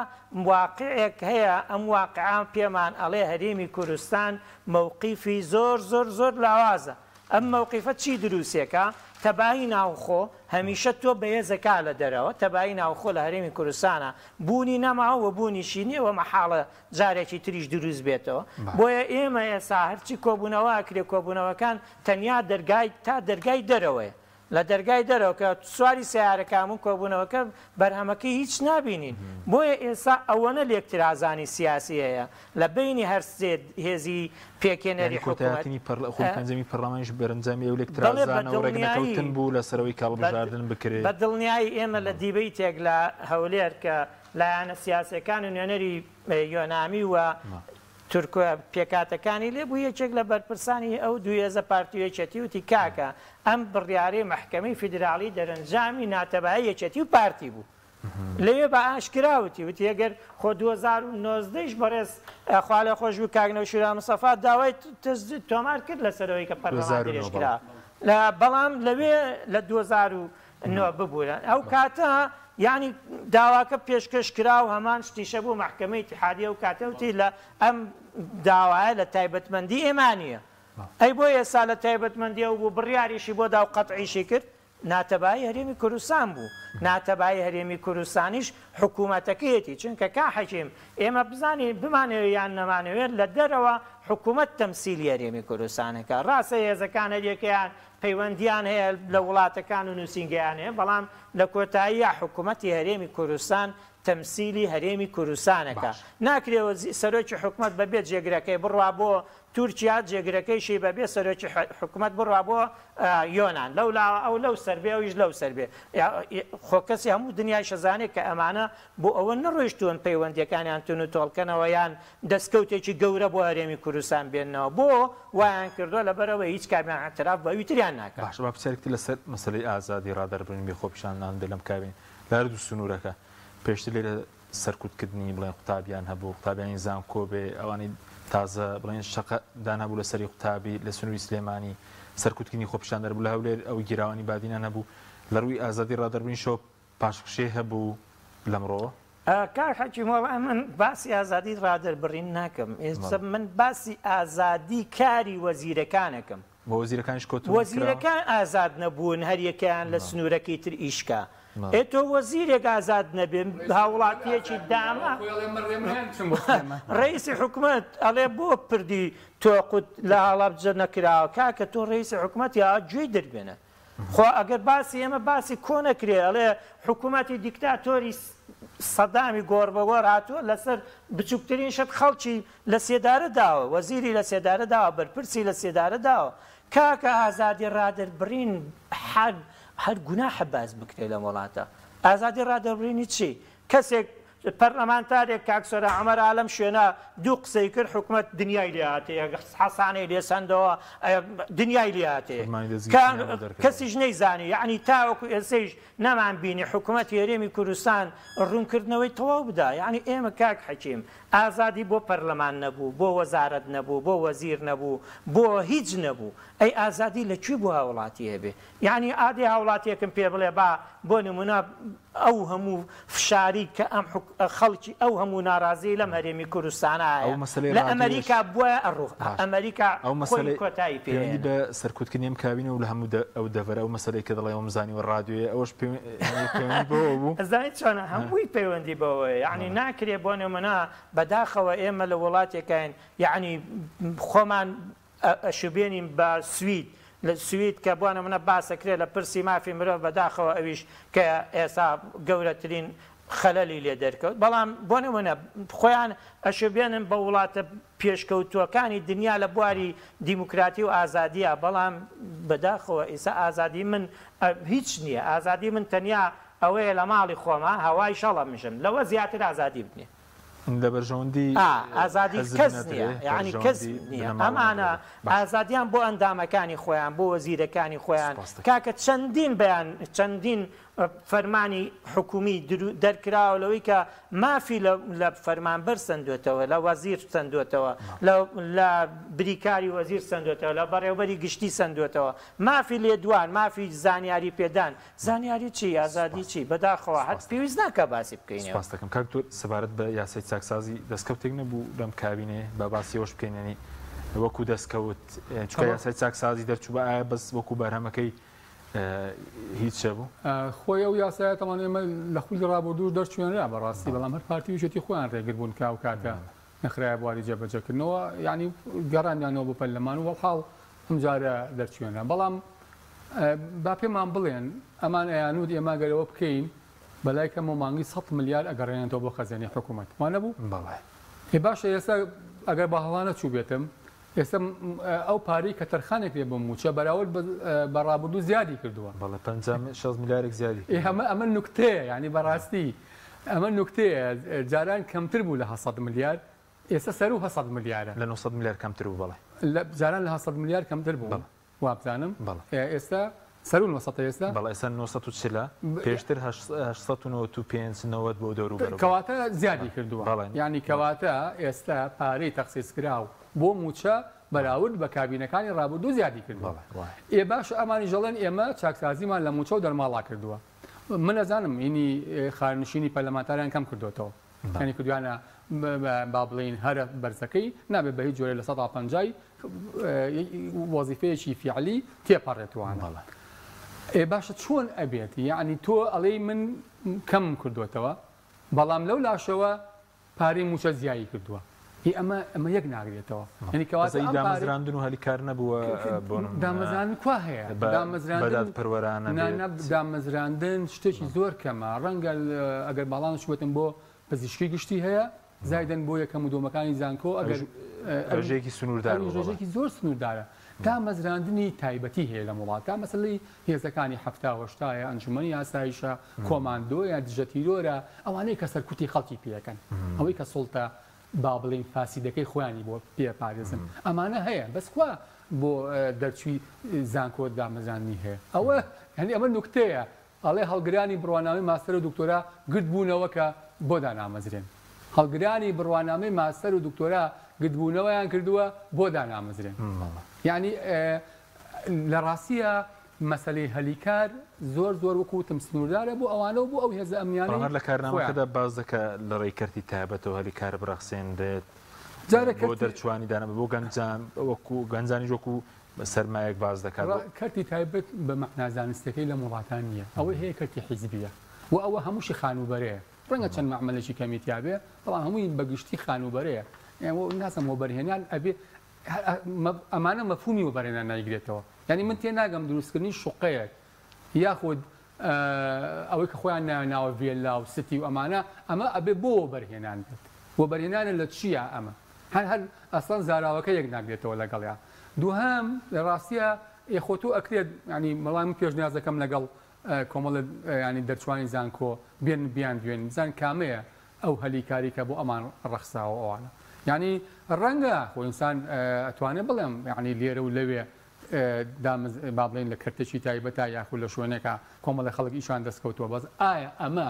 واقعێک هەیە ئەم واقعە پێمان ئەڵێ هەرێمی کوردستان مەوقیفی زۆر زۆر زۆر لاوازە ئەم مەوقیفە چی دروسێکا؟ تەبایی ناوخۆ هەمیشە تۆ بەهێزەکا لە دەرەوە، تەبایی ناوخۆ لە هەرێمی کوردستانا بوونی نەماوە و بوونیشی نیە و مەحاڵە جارێکی تریش دروست بێتەوە. بۆیە ئێمە ئێستا هەرچی کۆبوونەوە ئەکرێ کۆبوونەوەکان تەنیا دەرگای تا دەرگای دەرەوەیە. لە دەرگای دەرەوە کە سواری سەیارەکان بوون کۆبوونەوەکە بەرهەمەکەی هیچ نابینین. بۆیە ئێستا ئەوەنە لێکترازانی سیاسی هەیە لە بەینی هەر سێ هێزی پێکهێنەری یانی حکومەت. کۆتایهاتنی پەرلە خولی پێنجەمی پەرلەمانیش بەرەنجامی ئەو بەڵێ بە لێکترازانە و دڵنیایی رێکنەکەوتن بوو لەسەر ئەوەی کە بە هەڵبژاردن بکرێ. بە دڵنیایی ئێمە لە دیبەیتێک لە هەولێر کە لایەنە سیاسیەکان و نوێنەری یۆنامی و تورکە پێکهاتەکانی لێ بوو، یەکێک لە بەرپرسانی ئەو دوو هێزە پارتی و یەکێتی وتی کاکە ئەم بڕیارەی مەحکەمەی فیدراڵی دەرەنجامی ناتەبایی یەکێتی و پارتی بوو. لەوێ بە ئاشکرا وتی، وتی ئەگەر خۆ 2019 یش بەڕێز خوالێخۆشبوو کاک نەوشیروان مستەفا داوای تەجدید تۆمار کرد لەسەر ئەوەی کە پەرلەمان 2009 درێژ بەڵێ. کرا بەڵام لەوێ لە 2009 ببورە ئەو کاتە یانی داواکە پێشکەش کرا و هەمان شتیشە بوو مەحکەمەی ئیتیحادی ئەو کاتە وتی لە ئەم داوایە لە تایبەتمەندی ئێمە نییە ئەی بۆ ئێستا لە تایبەتمەندی ئەو بوو بڕیاریشی بۆ دا و قەتعیشی کرد ناتەبایی هەرێمی کوردستان بوو ناتەبایی هەرێمی کوردستانیش حکوومەتەکەیەتی چونکە کا حەکیم ئێمە بزانین بمانەوێ یان نەمانەوێت لە دەرەوە حکوومەت تەمسیلی هەرێمی کوردستانەکە ڕاستە هێزەکان هەریەکەیان پەیوەندیان هەیە لە وڵاتەکان و نووسینگەیان هەیە، بەڵام لە کۆتاییا حکومەتی هەرێمی کوردستان تەمسیلی هەرێمی کوردستانەکا. باش. ناکرێ وەزی سەرۆکی حکومەت بە بێ جێگرەکەی بڕوا بۆ تورکیا، جێگرەکەیشی بە بێ سەرۆکی حکومەت بڕوا بۆ یۆنان. لەو لاوە ئەو لەو سەر بێ ئەویش لەو سەر بێ. خۆ کەسی هەموو دنیایش ئەزانێ کە ئەمانە بۆ ئەوە نەڕۆیشتوون پەیوەندیەکانیان تونوتۆڵ کەنەوە یان دەستکەوتێکی گەورە بۆ هەرێمی کوردستان بێننەوە بۆ وایان کردووە لەبەرئەوەی هیچ کامیان ئیعتراف بە ئەوی تریان ناکەن. باشە با پرسیارێک تر لەسەر مەسەلەی ئازادی ڕادەربڕین بێ خۆپیشاندان بێ لەم کابینە لە هەردوو سنوورەکە پێشتر لێرە سەرکوتکردنی بڵێن قوتابیان هەبوو قوتابیانی زانکۆ بێ ئەوانەی تازە بڵێن شەقە دان هەبوو لەسەری قوتابی لە سنووری سلێمانی سەرکوتکردنی خۆپیشاندەر بوو لە هەولێر ئەو گیراوانی بادینان هەبوو لە ڕووی ئازادی ڕادەربڕینشەوە پاشەکشێ هەبوو لەمڕۆوە؟ کاک حەکیم وەڵا من باسی ئازادی ڕادەربڕین ناکەم ئێستا من باسی ئازادی کاری وەزیرەکان ئەکەم. بۆ وەزیرەکانیش کۆترۆڵ کراوە؟ وەزیرەکان ئازاد نەبوون هەریەکەیان لە سنوورەکەی تر ئیش کا. ئێ تۆ وەزیرێک ئازاد نەبێ هاوڵاتیەکی داما ڕەئیسی حکومەت ئەڵێ بۆ پردی تۆقوت لە هەڵەبجە نەکراوە کاکە تۆ ڕەئیسی حکومەتی ئا گوێی دەربێنە. خۆ ئەگەر باسی ئێمە باسی کۆ نەکرێ ئەڵێ حکوومەتی دیکتاتۆری سەدامی گۆڕ بە گۆڕ هاتووە لەسەر بچووکترین شت خەڵکی لە سێدارە داوە وەزیری لە سێدارە داوە بەرپرسی لە سێدارە داوە کاکە ئازادی ڕادەربڕین هەر هەر گوناحە باس بکرێ لەم وڵاتە ئازادی ڕادەربڕینی چی کەسێک پەرلەمانتارێک کاک سۆران عومەر ئا لەم شوێنە دوو قسەی کرد حکومەت دنیای لێ هاتێ حەسانەی لێ سەندەوە دنیای لێ هاتێ فەرمانی کە دەستگیرکردنیان بۆ دەرکردەوە. کەسیش نەیزانی یەعنی تاوەکو ئێستەیش نەمان بینی حکومەتی هەرێمی کوردستان ڕوونکردنەوەی تەواو بدا یەعنی ئێمە کاک حەکیم ئازادی بۆ پەرلەمان نەبوو بۆ وەزارەت نەبوو بۆ وەزیر نەبوو بۆ هیچ نەبوو ئەی ئازادی لە کوێ بۆ هاوڵاتی هەبێ یەعنی ئادەی هاوڵاتیەکم پێ بڵێ با بۆ نمونە ئەو هەموو فشاری کە ئەم حک خەڵکی ئەو هەموو ناڕازیەی لەم هەرێمی کوردستانە ئەو هەیە مەسەلەی لە ڕادیۆیش ئەمەریکا بوایە ئەڕوخ باش ئەمەریکا ئەو خۆی مەسەلەی کۆتایی پێ پەیوەندی هێنا. بە سەرکوتکردنی ئەم کابینە و لە هەموو دە ئەو دەڤەرە ئەو مەسەلەی کە دەڵێ ئەوم زانیوە ڕادیۆیە ئەوەش پەیوە یانی پەیوەندی بەوەوە بوو؟ ئەزانی چۆنە هەمووی پەیوەندی بەوەیە یەعنی بەڵێ. ناکرێ بۆ نمونە بەداخەوە ئێمە لە وڵاتێکاین یەعنی خۆمان ئەشوبێنین بە سوید، لە سوید کە بۆ نمونە باس ئەکرێ لە پرسی مافی مرۆڤ بەداخەوە ئەویش کە ئێستا گەورەترین خەلەلی لێ دەرکەوت بەڵام بۆ نمونە خۆیان ئەشوبێنن بە وڵاتە پێشکەوتووەکانی دنیا لە بواری دیموکراتی و ئازادیە بەڵام بەداخەوە ئیسا ئازادی من هیچ نییە ئازادی من تەنیا ئەوەیە لە ماڵی خۆما هەوای شەڵەمژم لەوە زیاتر ئازادیم نییە. لە بەرژەوەندی ئازادی حزب کەس نەدرێ، نییە یەعنی کەس بەرژەوەندی نییە بنەماڵە ئەمانە نەدرێ. باشە. ئازادیان بۆ ئەندامەکانی خۆیان بۆ وەزیرەکانی خۆیان سوپاس دەکەم. کاکە چەندین بەیان چەندین فەرمانی حکومی درو دەرکراوە لەوەی کە مافی لە لە فەرمانبەر سەندۆتەوە لە وەزیر سەندۆتەوە لە لە بریکاری وەزیر سەندۆتەوە لە بەڕێوبەری گشتی سەندۆتەوە مافی لێدوان مافی زانیاری پێدان زانیاری چی؟ ئازادی سوپاس چی؟ بەداخەوە هەر سوپاس دەکەم. پێویست ناکا باسی بکەینەوە. سوپاس دەکەم کاک دکتۆر سەبارەت بە یاسای چاکسازی دەستکەوتێک نەبوو لەم کابینەیە با باسی ئەوەش بکەین یانی وەکو دەستکەوت چونکە تەواو. یاسای چاکسازی دەرچوو بە ئایا بەس وەکو بەرهەمەکەی هیچ چەبوو؟ خۆی ئەو یاسایە تەمان ئێمە لە خولی ڕابردووش دەرچوێنرا بەڕاستی، بەڵام هەر پارتی و یەکێتی خۆیان ڕێگر بوون کە ئەو کاتە نەخرایە بواری جێبەجێکردنەوە، یانی گەڕاندیانەوە بۆ پەرلەمان و وەڵحاڵ ئەمجارە دەرچوێنرا. بەڵام با پێمان بڵێن ئەمان ئەیانوت ئێمە گەر ئەوە بکەین بەلای کەمەوە مانگی 100 ملیار ئەگەڕێنێتەوە بۆ خەزێنەی حکوومەت، وا نەبوو؟ بەڵێ. ئێ باشە ئێستا ئەگەر بە هەڵا نەچووبێتم ئێستا ئەو پارەی کە تەرخانێک بۆ مووچە بەراورد بە ڕابردوو زیادی کردووە. بەڵێ 50 60 ملیارێک زیادی کردووە. ئەمە ئەمە نوکتەیە یانی بەڕاستی ئەمە نوکتەیە جاران کەمتر بوو لە 700 ملیار ئێستا سەروو 700 ملیارە. لە 900 ملیار کەمتر بوو بەڵێ. لە جاران لە 700 ملیار کەمتر بوو. بەڵێ. وابزانم. بەڵێ. ئێستا سەروو 900 ئێستا؟ بەڵێ ئێستا 940 پێشتر 895 90 بۆ دەوروبەر بوو. کەواتە زیادی کردووە. بەڵێ. یانی کەواتە ئێستا پارەی تەخسیسکراو بۆ مووچە بەراورد بە کابینەکانی ڕابردوو زیادی کردووە. بەڵێ وایە. ئێ باشە ئەمانیش دەڵێن ئێمە چاکسازیمان لە مووچە و دەرماڵا کردووە. من ئەزانم ئینی خانەنشینی پەرلەمانتاریان کەم کردووەتەوە. یانی کردویانە با بڵێین هەرە بەرزەکەی نابێت بە هیچ جۆرێ لە سەدا پەنجای وەزیفەیەکی فیعلی تێپەڕێتوانە. ئێ باشە چۆن ئەبێت؟ یعنی تۆ ئەڵێی من کەم کردوێتەوە بەڵام لەو لاشەوە پارەی مووچە زیایی کردووە. ئی ئەمە ئەمە یەک ناگرێتەوە. یعنی کەواتە ئەم دامەزراندن و هەلی کار نەبووە بۆ نموونە. دامەزراندن کوا هەیە؟ دامەزراندن بەدادپەروەرانە نا نا دامەزراندن شتێکی زۆر کەمە. ڕەنگە ئەگەر باڵان چووبێتن بۆ پزیشکی گشتی هەیە، زایدن بۆ یەکەم و دووەمەکانی زانکۆ ئەگەر ڕێژەیەکی سنووردار بوو. ڕێژەیەکی زۆر سنووردارە. دامەزراندنی تایبەتی هەیە لەم وڵاتە، مەسەلەی هێزەکانی 70 و هەشتایە، ئەنجومەنی ئاسایشە، کۆماندۆیە، دژە تیرۆرە، ئەوانەی کە سەرکوتی خەڵکی پێەکەن، ئەوەی کە سوڵتە با بڵێین فاسیدەکەی خۆیانی بۆ پێپارێزن، ئەمانە هەیە. بەس کوا بۆ دەرچووی زانکۆ دامەزراندنی هەیە؟ ئەوە یعنی ئەمە نوکتەیە. ئەڵێ هەڵگرانی بڕوانامەی ماستەر و دکتۆرا گردبوونەوە کە بۆ دانامەزرێن. هەڵگرانی بڕوانامەی ماستەر و دکتۆرا گردبوونەوەیان کردووە بۆ دانامەزرێن. یعنی لە ڕاستیە مەسەلەی هەلیکار زۆر زۆر وەکو وتم سنووردارە بۆ ئەوانە و بۆ ئەو هێزە ئەمنیانەی بەڵام هەر لە کارنامەکەدا باس دەکا لە ڕێی کەرتی تایبەتەوە هەلی کار بڕەخسێنرێت جارێ بۆ دەرچوانی دانە بۆ گەنجان وەکو گەنجانیش وەکو سەرمایەک باس دەکات. کەرتی تایبەت بە مەعنا زانستیەکەی لەم وڵاتان نییە، ئەوەی هەیە کەرتی حیزبیە و ئەوە هەمووشی خانووبەرەیە، ڕەنگە چەند مەعمەلێکی کەمی تیابێ بەڵام هەمووی بە گشتی خانووبەرەیە. نازانم وەبەرهێنان ئەبێ ئەمانە مەفهومی وەبەرهێنان نایگرێتەوە. یعنی من تێناگەم دروستکردنی شوقەیەک یاخود ئەوەی کە خۆیان ناوە ڤێلا و ستی و ئەمانە، ئەمە ئەبێ بۆ وەبەرهێنان بێت. وەبەرهێنانە لە چییە ئەمە؟ هەر هەر ئەسڵەن زاراوەکە یەک ناگرێتەوە لەگەڵیا. دووهەم لە ڕاستیە ئێ خۆ تۆ ئەکرێت یعنی بەڵام من پێشنیاز دەکەم لەگەڵ کۆمەڵە یعنی دەرچوانی زانکۆ بێن بیان دوێن بزان کامەیە ئەو هەلی کاری کە بۆ ئەمان ڕەخساوە ئەوانە. یعنی ڕەنگە خۆ ئینسان ئەتوانێ بڵێم یعنی لێرە و لەوێ دامز با بڵێین لە کەرتێکی تایبەتە یاخود لە شوێنێکە کۆمەڵی خەڵک ئیشان دەستکەوتووە، بەس ئایا ئەمە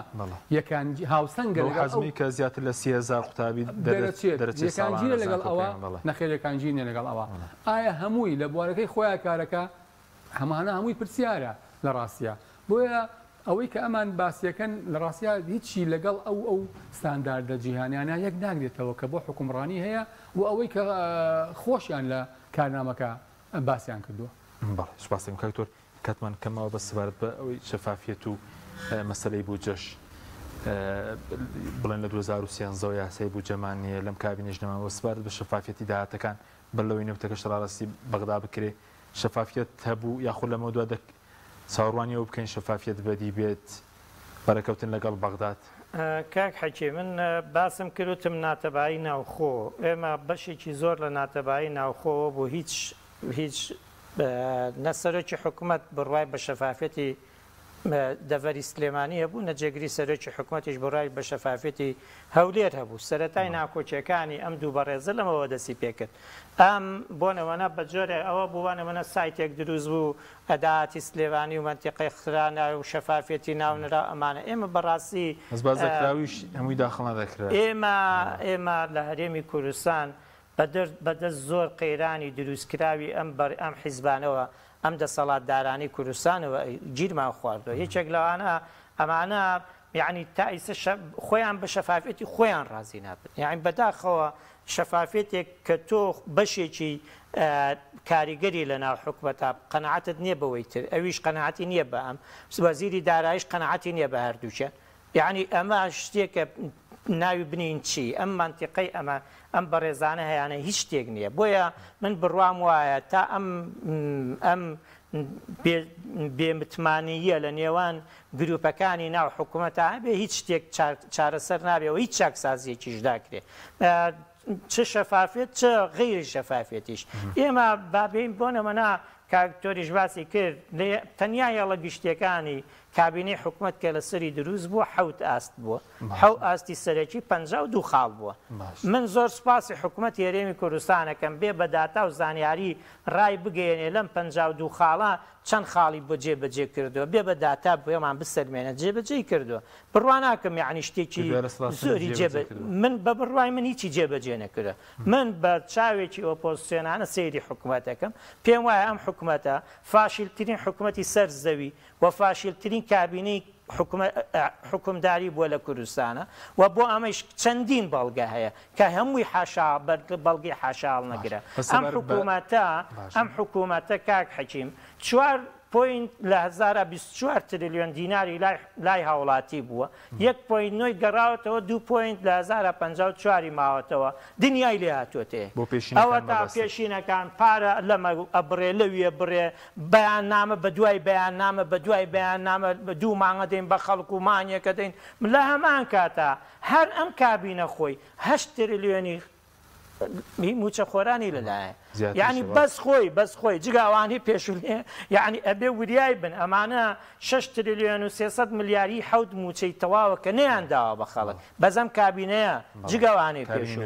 یەکانگی هاوسەنگە لەگەڵ ئەو حەزمی کە زیاتر لە 30,000 قوتابی دەرەچێت یەکانگیرە لەگەڵ ئەوە؟ نەخێر یەکانگیر نییە لەگەڵ ئەوە. ئایا هەمووی لە بوارەکەی خۆیان کارەکە؟ هەمانە هەمووی پرسیارە لە ڕاستیە. بۆیە ئەوەی کە ئەمان باسیەکەن لە ڕاستیا هیچی لەگەڵ ئەو ئەو ستانداردە جیهانیانە یەک ناگرێتەوە کە بۆ حکومڕانی هەیە و ئەوەی کە خۆشیان لە کارنامەکە باسیان کردووە. بەڵێ سوپاس دەکەم کاک دکتۆر. کاتمان کەمەوە بەس سەبارەت بە ئەوەی شەفافیەت و مەسەلەی بودجەش بڵێن لە 2013 یاسای بودجەمان نییە لەم کابینەش نەماوە سەبارەت بە شەفافیەتی داهاتەکان بەر لەوەی نەوتەکەش ڕادەستی بەغدا بکرێ شەفافیەت هەبوو یاخود لەمەودوا دەک چاوەڕوانی ئەوە بکەین شەفافیەت بەدی بێت بەڕێکەوتن لەگەڵ بەغداد؟ کاک حەکیم من باسم کرد وتم ناتەبایی ناوخۆ ئێمە بەشێکی زۆر لە ناتەبایی ناوخۆوە بوو هیچ هیچ نە سەرۆکی حکومەت بڕوای بە شەفافیەتی دەڤەری سلێمانی هەبوو نە جێگری سەرۆکی حکومەتیش بڕوای بە شەفافیەتی هەولێر هەبوو سەرەتای ناکۆکیەکانی ئەم دوو بەڕێزە لەمەوە دەستی پێکرد ئەم بۆ نمونە بە جۆرێک ئەوە بوو بۆ نمونە سایتێک دروست بوو ئەداتی سلێمانی و مەنتیقەی خراناوی و شەفافیەتی ناونرا ئەمانە ئێمە بەڕاستی بەس بازەکراویش هەمووی داخڵ نەدەکرا. ئێمە ئێمە لە هەرێمی کوردستان بەدەست زۆر قەیرانی دروستکراوی ئەم بەر ئەم حیزبانەوە ئەم دەسەڵاتدارانەی کوردستانەوە گیرمان خواردوە یەکێک لەوانە ئەمانە. یەعنی تا ئیسە خۆیان بە شەفافیەتی خۆیان ڕازی نابن یەعنی بەداخەوە شەفافیەتێک کە تۆ بەشێکی کاریگەری لە ناو حکومەتا قەناعەتت نییە بەوەی تر ئەویش قەناعەتی نییە بە ئەم وەزیری دارایش قەناعەتی نییە بە هەردووکیان یەعنی ئەمە شتێکە ناوی بنێین چی؟ ئەم مەنتیقەی ئەمە ئەم بەڕێزانە هەیانە هیچ شتێک نییە بۆیە من بڕوام وایە تا ئەم ئەم بێ متمانەییە لە نێوان گروپەکانی ناو حکومەتا هەبێ هیچ شتێک چارەسەر نابێ و هیچ چاکسازیەکیش ناکرێ چ شەفافیەت چ غەیری شەفافیەتیش ئێمە با بێین بۆ نمونە کاک تۆریش باسی کرد تەنیا هێڵە گشتیەکانی کابینەی حکومەت کە لەسەری دروست بووە حەوت ئاست بووە حەو ئاستی سەرەکی 52 خاڵ بووە من زۆر سوپاسی حکومەتی هەرێمی کوردستان ئەکەم بێ بە داتا و زانیاری ڕای بگەیەنێ لەم 52 خاڵە چەند خاڵی بۆ جێ بەجێ کردووە بێ بە داتا پێمان بسەلمێنە جێ بەجێی کردووە بڕوا ناکەم یەعنی شتێکی زۆری جێ من بە بڕوای من هیچی جێ بەجێ نەکردووە من بە چاوێکی ئۆپۆزسیۆنانە سەیری حکومەت ئەکەم پێم وایە ئەم حکومەتە فاشیلترین حکومەتی سەر زەوی و فاشیلترین کابینەی حوکمداری بووە لە کوردستانا و بۆ ئەمەیش چەندین بەڵگە هەیە کە هەمووی حاشا بەڵگەی حاشا هەڵنەگرە. ئەم حکوومەتە ئەم حکوومەتە کاک حەکیم چوار point لە هەزارا 24 ترلیۆن دیناری لای لای هاوڵاتی بووە یەک point نۆی گەڕاوەتەوە دوو point لە هەزارا 54 ی ماوەتەوە دنیای لێ هاتووەتێ بۆ پێشینەکان ئەوەتا مەبەستت. پێشینەکان پارە لەمە ئەبڕێ لەویە بڕێ بەیاننامە بە دوای بەیاننامە بە دوای بەیاننامە دوو مانگە دەین بە خەڵک و مانگێکە دەین لە هەمان کاتا هەر ئەم کابینە خۆی هەشت ترلیۆنی هی مووچەخۆرانی لەلایە یەعنی بەس خۆی بەس خۆی جگە ئەوانەی پێشوو لێ یەعنی ئەبێ وریای بن ئەمانە شەش ترلیۆن و 300 ملیاری حەوت مووچەی تەواوە کە نەیان داوە بە خەڵک بەس ئەم کابینەیە جگە ئەوانەی پێشوو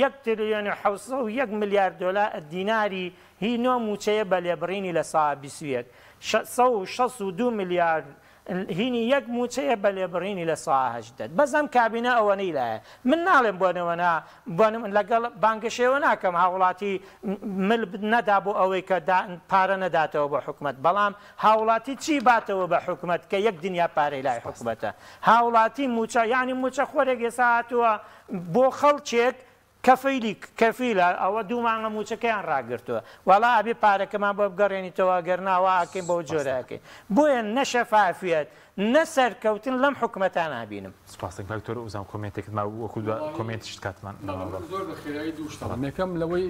یەک ترلیۆن و 701 ملیار دۆلار دیناری هی نۆ مووچەیە بە لێبڕینی لە سا 21 662 ملیار هینی یەک مووچەیە بە لێبڕینی لە سا 18. بەس ئەم کابینە ئەوەنەی لایە. من ناڵێم بۆ نمونە بۆ نمونە لەگەڵ بانگەشەیەوە ناکەم هاوڵاتی مل نەدا بۆ ئەوەی کە پارە نەداتەوە بۆ حکومەت بەڵام هاوڵاتی چی باتەوە بە حکومەت کە یەک دنیا پارەی لای حکومەتە هاوڵاتی مووچە یانی مووچە خۆرێک ئێستا هاتووە بۆ خەڵکێک کەفیلی کەفیلە ئەوە دوو مانگە موچەکەیان ڕاگرتوە وەڵا ئەبێ پارەکەمان بۆ بگەڕێنیتەوە گەر نا وا ئەکەین بەو جۆرە ئەکەین بۆیە نە شەفافیەت نە سەرکەوتن لەم حکومەتە نابینم. سوپاس دەکەم کاک دکتۆر وزام comment ێکت مابوو وەکو دوا comment یشت کاتمان نەماوە. بەڵێ زۆر بە خێرایی دوو شت ئەڵێم یەکەم لەوەی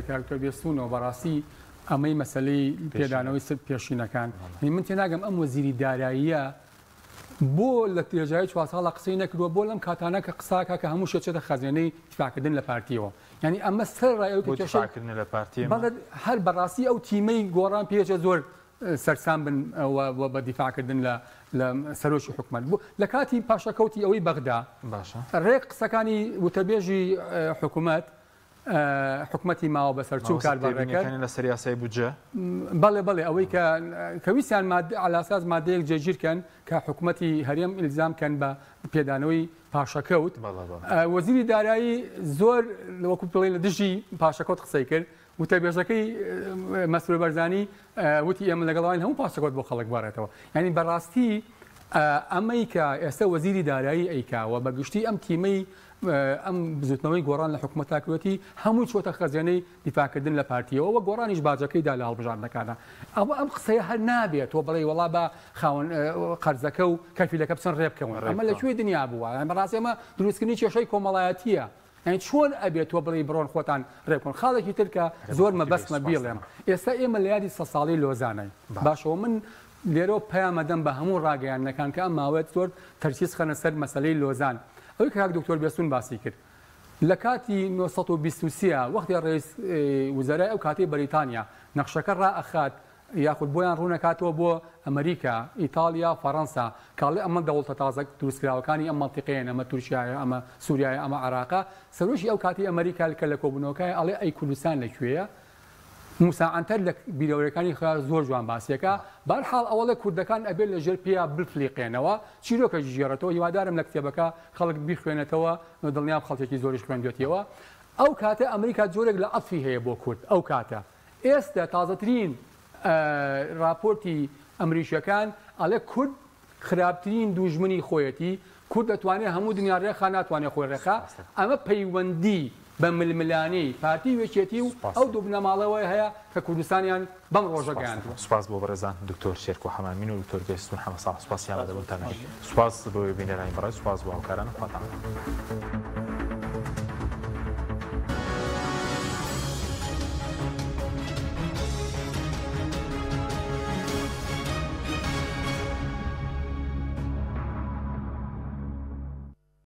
کاک دکتۆر بێستوونەوە بەڕاستی ئەمەی مەسەلەی پێدانەوەی پێشینەکان من تێناگەم ئەم وەزیری داراییە بۆ لە درێژایی چوار ساڵە قسەی نەکردوە بۆ لەم کاتانە کە قساکا کە هەموو شتێ چێتە خەزێنەی دیفاعکردن لە پارتیەوە یانی ئەمە سەر ڕای ئەوەی کە بۆ کێشەی دیفاعکردنە لە پارتی ئێمە؟ بەڵێ هەر بەڕاستی ئەو تیمەی گۆڕان پێچێ زۆر سەرسام بن و بە دیفاعکردن لە لە سەرۆکی حکومەت بۆ لە کاتی پاشەکەوتی ئەوەی بەغدا باشە ڕێک قسەکانی وتەبێژی حکومەت حکومەتی ماوە بەسەرچوو مامۆستا کار بەڕێکەر. تێبینیەکانی لەسەر یاسای بودجە؟ بەڵێ بەڵێ ئەوەی کە کە ویستیان مادە علی اساس مادەیەک جێگیر کەن کە حکومەتی هەرێم ئیلزام کەن بە پێدانەوەی پاشەکەوت بەڵێ بەڵێ. وەزیری دارایی زۆر وەکو بڵێین لە دژی پاشەکەوت قسەی کرد وتەبێژەکەی مەسرور بەرزانی وتی ئێمە لەگەڵ ئەوین هەموو پاشەکەوت بۆ خەڵک بگەڕێتەوە یانی بەڕاستی ئەمەی کە ئێستا وەزیری دارایی ئەیکا و بە گشتی ئەم تیمەی ئەم بزوتنەوەی گۆڕان لە حکومەتا کردوەتی هەمووی چۆتە خەزێنەی دیفاعکردن لە پارتیەوە وە گۆڕانیش باجەکەی دا لە هەڵبژاردنەکانا ئەوە ئەم قسەیە هەر نابێت تۆ بڵێی وەڵا با خاوەن قەرزەکە و کەفیلەکە بچن ڕێبکەون ئەمە لە کوێی دنیا بووە بەڕاستی ئەمە دروستکردنی کێشەی کۆمەڵایەتیە یانی چۆن ئەبێت تۆ بڵێی بڕۆن خۆتان ڕێبکەون خاڵێکی تر کە زۆر مەبەستمە بیڵێم ئێستا ئێمە لە یادی سە ساڵی لۆزانین باشەوە من لێرەوە پەیام ئەدەم بە هەموو ڕاگەیاندنەکان کە ئەم ماوەیە زۆر تەرکیز خەنە سەر مەسەلەی لۆزان. ئەوەی کە کاک دکتۆر بێستوون باسی کرد لە کاتی 923 وەختێ ڕەیس وزەرای ئەو کاتەی بەریتانیا نەخشەکە ڕائەخات یاخود بۆیان ڕوونەکاتەوە بۆ ئەمریکا، ئیتاڵیا، فەڕەنسا کە ئەڵێ ئەمە دەوڵتە تازە دروستکراوەکانی ئەم مەنتیقەیەن ئەمە تورکیایە ئەمە سوریایە ئەمە عێراقە سەرۆکی ئەو کاتەی ئەمریکا کە لە کۆبوونەوەکایە ئەڵێ ئەی کوردستان لە کوێیە؟ موسا عەنتەر لە بیرەوەریەکانی خۆیا زۆر جوان باسیەکا، بەهەرحاڵ ئەوەڵێ کوردەکان ئەبێ لە ژێر پێیا بفلیقێنەوە، چیرۆکەکی گێڕێتەوە، هیوادارم لە کتێبەکە خەڵک بیخوێنێتەوە، دڵنیام خەڵکێکی زۆریش خوێندوێتیەوە. ئەو کاتە ئەمریکا جۆرێک لە عەتفی هەیە بۆ کورد ئەو کاتە. ئێستە تازەترین ڕاپۆرتی ئەمریکیەکان ئەڵێ کورد. خراپترین دووژمنی خۆیەتی، کورد ئەتوانێ هەموو دنیا ڕێکخا ناتوانێ خۆی ڕێکخا، ئەمە پەیوەندی بە ململانێی پارتی و یەکێتی و ئەو دوو بنەماڵەوە هەیە کە کوردستانیان بەم ڕۆژە گەیاندووە. سوپاس بۆ بەڕێزان دکتۆر شێرکۆ حەمامین و دکتۆر بێستون حەمە ساڵح سوپاسی ئامادەبوونتان. سوپاس بۆ بینەرانی بەڕێز سوپاس بۆ هاوکارانم خواتان لەگەڵ.